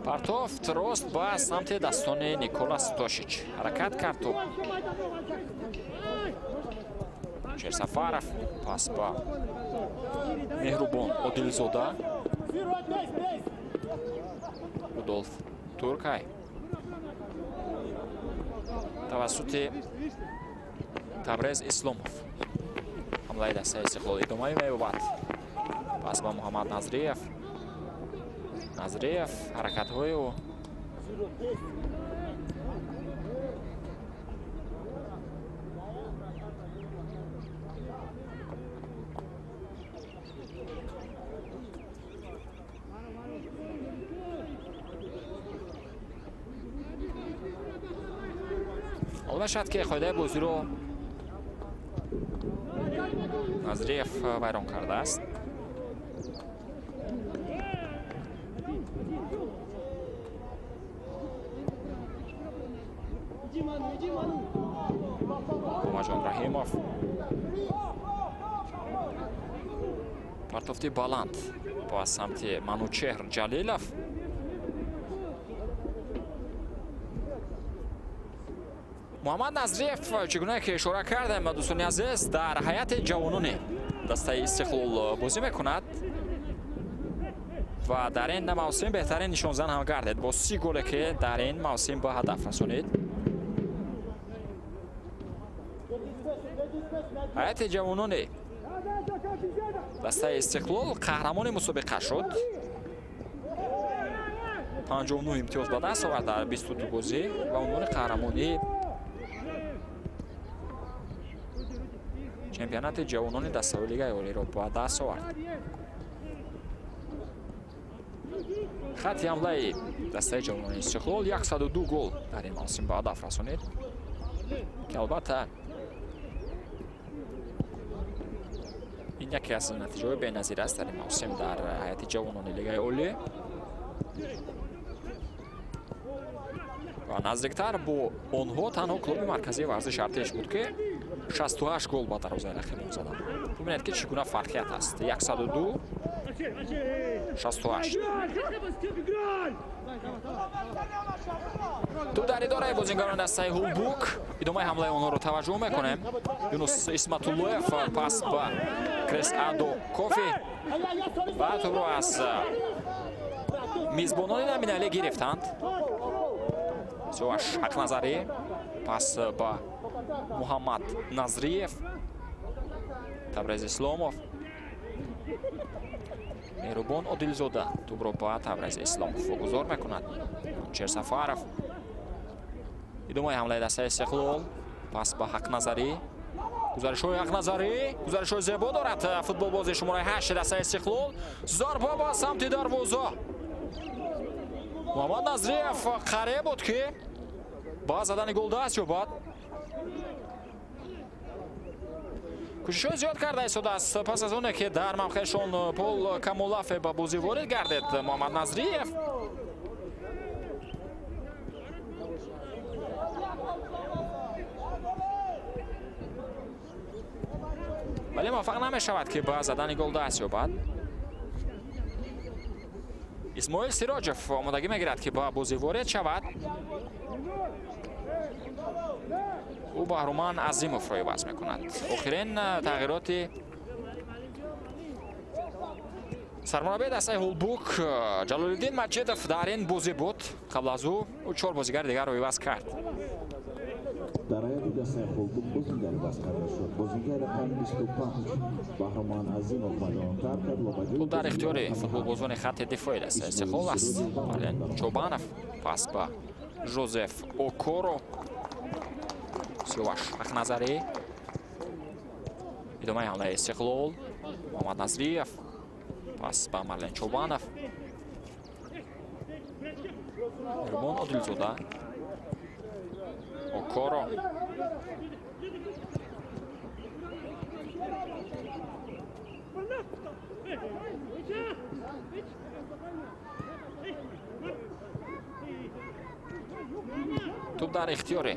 Партофт рост ба самти дастони Николас Тошич. Ҳаракат кард тӯб. Шер Сафаров пас ба Меҳрубон Одилзода. Рудолф Туркай тавассути Табрез Исломов. Ҳамлаи дастаи Истиқлол идома меёбад. Пас ба Муҳаммад Назриев. Назриев ҳаракатҳои ӯ мешавад ки қоидаи бозиро Назриев вайрон кардааст. Муҳаммадҷон Раҳимов партофти баланд ба самти Манучеҳр Ҷалилов. Муҳаммад Назриев, чӣ гуна ки ишора кардем, дӯстони азиз, дар ҳайати ҷавонони дастаи Истиқлол бозӣ мекунад ва дар ин мавсим беҳтарин нишонзан ҳам гардид бо 30 голе ки дар ин мавсим ба ҳадаф расонид. Ҳайати ҷавонони дастаи Истиқлол қаҳрамони мусобиқа шуд. 59 имтиёз ба даст овард дар 22 бозӣ ва унвони қаҳрамонии чемпионати ҷавонони дастаи Лигаи Олиро ба даст овард. Хатти ҳамлаи дастаи ҷавонони Истиқлол 102 гол дар ин мавсим ба ҳадаф расонид, ки албатта Ин яке аз натиҷаҳои беназир аст дар ин мавсим дар ҳайати ҷавонони Лигаи Олӣ. Ва наздиктар бо онҳо танҳо клуби марказии варзиши Артеш буд, ки 68 гол ба дарвозаи рақибон заданд. Бубинед, ки чӣ гуна фарқият аст: 102 68. Ту дар идораи бозингарони дастаи Ҳулбук. Идомаи ҳамлаи онҳоро таваҷҷӯҳ мекунем. Юнус Исматуллоев пас ба Крес Адо Кофи ва тӯбро аз мизбонони номиналӣ гирифтанд. Сиёваш Ҳақназарӣ пас ба Муҳаммад Назриев, Табрез Исломов, Меҳрубон Одилзода тӯбро ба Табрез Исломов вогузор мекунад. Чер Сафаров. Идомаи ҳамлаи дастаи Истиқлол, пас ба Ҳақназарӣ. Гузаришҳои Ҳақназарӣ, гузаришҳои зебо дорад футболбози шумораи 8 дастаи Истиқлол. Зарба ба самти дарвоза. Муҳаммад Назриев қариб буд, ки ба задани гол даст ёбад. Кӯшишҳои зиёд карда истодааст пас аз оне, ки дар мавқеашон Пол Камолафе ба бозӣ ворид гардид Муҳаммад Назриев. Вале муваффақ намешавад, ки ба задани гол даст ёбад. Исмоил Сироҷев омодагӣ мегирад, ки ба бозӣ ворид шавад. Ӯ Баҳруман Азимовро иваз мекунад. Охирин тағйироти сармураббии дастаи Ҳулбук Ҷалолиддин Маҷидов дар ин бозӣ буд. Қабл аз ӯ 4 бозигари дигарро иваз кард. Дар ҳайати дастаи Ҳулбук бозингар иваз карда шуд. Бозингар рақами 25 Баҳроман Азимов майдонро тарк кард ва ба ҷои дар ихтиёри футболбозони хатти дифои дастаи Истиқлол аст. Марлен Чобанов пас ба Жозеф Окоро, Сиёваш Ҳақназарӣ. Идомаи ҳамлаи Истиқлол, Муҳаммад Назриев пас ба Марлен Чобанов, Меҳрубон Одилзода, Окоро. Тӯб дар ихтиёри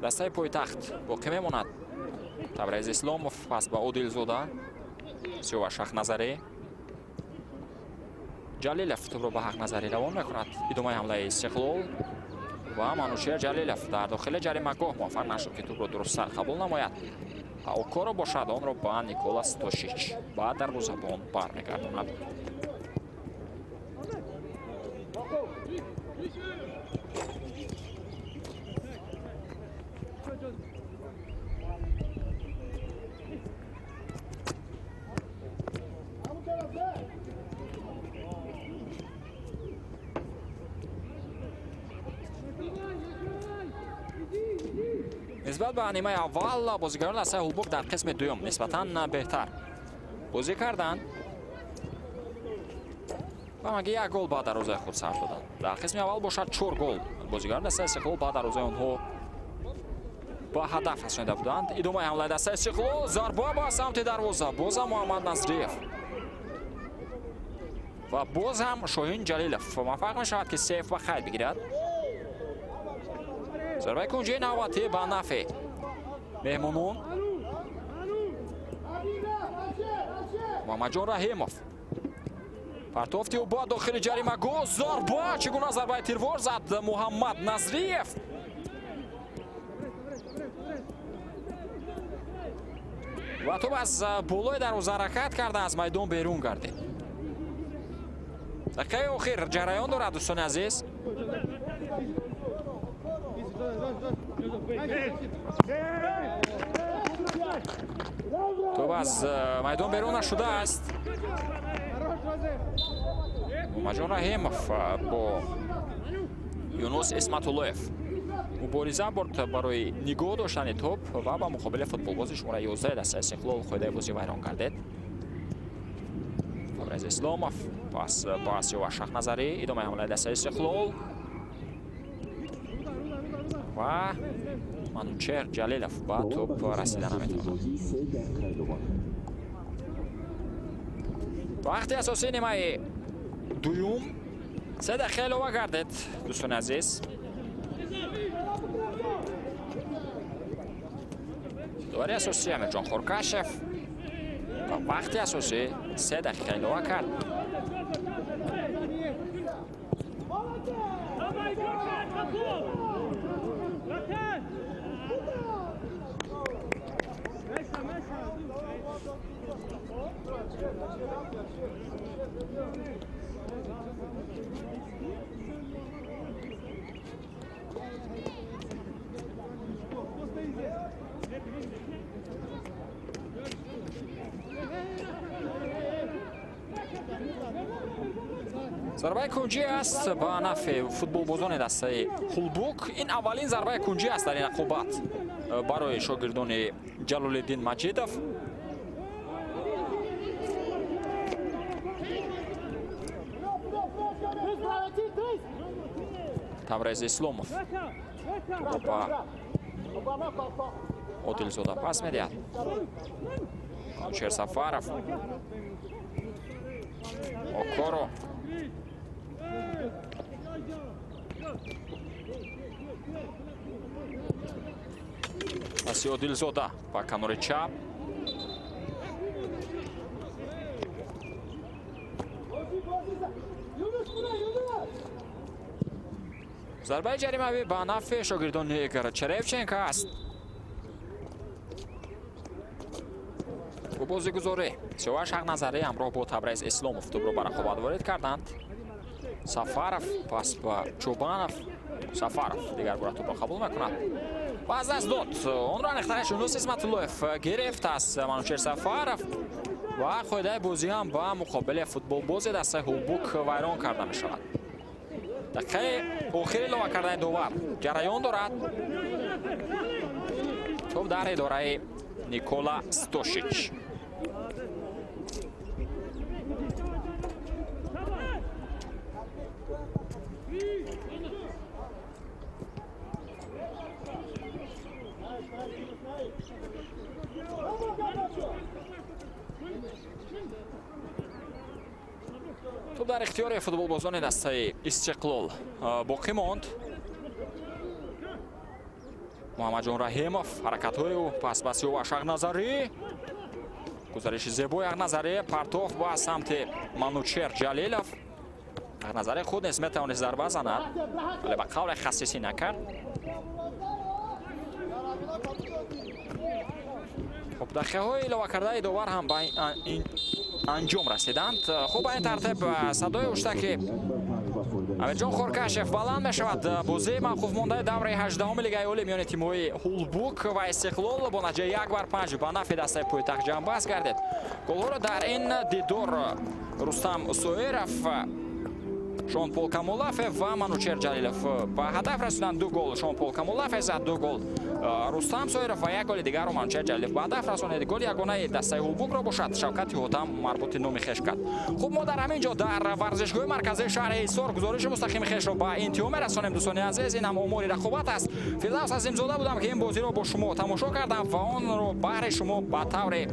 дастаи пойтахт боқӣ мемонад. Табрез Исломов пас ба Одилзода, Сиёваш Ҳақназарӣ. Ҷалилов тӯбро ба Ҳақназарӣ равон мекунад. Идомаи ҳамлаи Истиқлол ва Манучер Ҷалилов дар дохили ҷаримагоҳ муваффақ нашуд, ки тӯбро дурусттар қабул намояд. Ва Окоро бошад онро ба Николас Тошич ба дарвозабон бармегардонад. Нисбат ба нимаи аввал бозигарон дастаи Ҳулбук дар қисми дуюм нисбатан беҳтар бозӣ карданд ва ҳамагӣ як гол ба дарвозаи худ сарф доданд. Дар қисми аввал бошад 4 гол бозигарон дастаи Истиқлол ба дарвозаи онҳо ба ҳадаф расонида буданд. Идомаи ҳамлаи дастаи Истиқлол, зарба ба самти дарвоза, бозам Муҳаммад Назриев ва боз ҳам Шоҳин Ҷалилов муваффақ мешавад, ки сейф ба қайд бигирад. Зарбаи кунҷии навбатӣ ба нафъи меҳмонон. Муҳаммадҷон Раҳимов партофти ӯ ба дохили ҷаримагоҳ. Зарба! Чӣ гуна зарбаи тирвор зад Муҳаммад Назриев. Ва тӯб аз болои дарвоза ҳаракат карда аз майдон берун гардид. Дақиқаи охир ҷараён дорад, дӯстони азиз. Тӯб аз майдон берун нашудааст. Муҳаммадҷон Раҳимов бо Юнус Исматуллоев мубориза бурд барои нигоҳ доштани тӯб ва ба муқобили футболбози шумораи 11 дастаи Истиқлол қоидаи бозӣ вайрон кардед. Фабрез Исломов пас ба Сиёваш Шаҳназарӣ. Идомаи ҳамлаи дастаи Истиқлол. Ва Манучер Ҷалилов ба тӯп расида наметавонад. Вақти асосии нимаи дуюм 3 дақиқа илова гардид, дӯстони азиз. Довари асосӣ Амирҷон Хоркашев ба вақти асосӣ 3 дақиқа илова кард. Зарбаи кунҷӣ аст ба нафъи футболбозони дастаи Ҳулбук. Ин аввалин зарбаи кунҷӣ аст дар ин рақобат барои шогирдони Ҷалолиддин Маҷидов. Табрез Исломов ба Одилзода пас медиҳад. Манучер Сафаров, Окоро. Паси Одилзода ба канори чап. Зарбаи ҷаримавӣ ба нафъи шогирдони Игор Черевченко аст. Бо бозигузорӣ Сиёваш Ҳақназарӣ ҳамроҳ бо Табрез Исломов тӯбро ба рақобат ворид карданд. Сафаров пас ба Чобанов. Сафаров дигар бора тӯбро қабул мекунад ва аз даст дод. Онро аниқтараш Юнус Исматуллоев гирифт аз Манучер Сафаров ва қоидаи бозӣ ҳам ба муқобили футболбози дастаи Ҳулбук вайрон карда мешавад. Дақиқаи охири илова кардани довар ҷараён дорад. Тӯб дар идораи Никола Стошич. Тӯб дар ихтиёри футболбозони дастаи Истиқлол боқӣ монд. Муҳаммадҷон Раҳимов, ҳаракатҳои ӯ пас ба Сиёваш Ҳақназарӣ. Гузариши зебои Ҳақназарӣ, партоф ба самти Манучер Ҷалилов. Ҳақназарӣ худ низ метавонист зарба занад, вале ба қавле хасисӣ накард. Хуб, дақиқаҳои илова кардаи довар ҳам ба ин анҷом расиданд. Хуб, ба ин тартиб садои ҳуштаки Амирҷон Хоркашев баланд мешавад. Бозии мавқуф мондаи давраи 18-уми Лигаи Олӣ миёни тимҳои Ҳулбук ва Истиқлол бо натиҷаи 1-5 ба нафъи дастаи пойтахт ҷамъбаст гардид. Голҳоро дар ин дидор Рустам Соиров, Шонпол Камолафев ва Манучер Ҷалилов ба ҳадаф расиданд. 2 гол Шонпол Камолафев зад, 2 гол Рустам Соиров ва 1 голи дигарро Манучер Ҷалилов ба ҳадаф расонид. Голи ягонаи дастаи Ҳулбукро бошад Шавкати Ҳотам марбути номи хеш кард. Хуб, мо дар ҳамин ҷо дар варзишгоҳи марказии шаҳри Ҳисор гузориши мустақими хешро ба интиҳо мерасонем. Дӯстони азиз, ин ҳам омори рақобат аст. Фирдавс Азимзода будам, ки ин бозиро бо шумо тамошо кардам ва онро баҳри шумо ба таври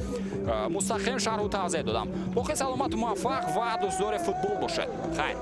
мустақим шарҳу тавзеҳ додам. Боқӣ саломату муваффақ ва дӯстдори футбол бошед. Хайр.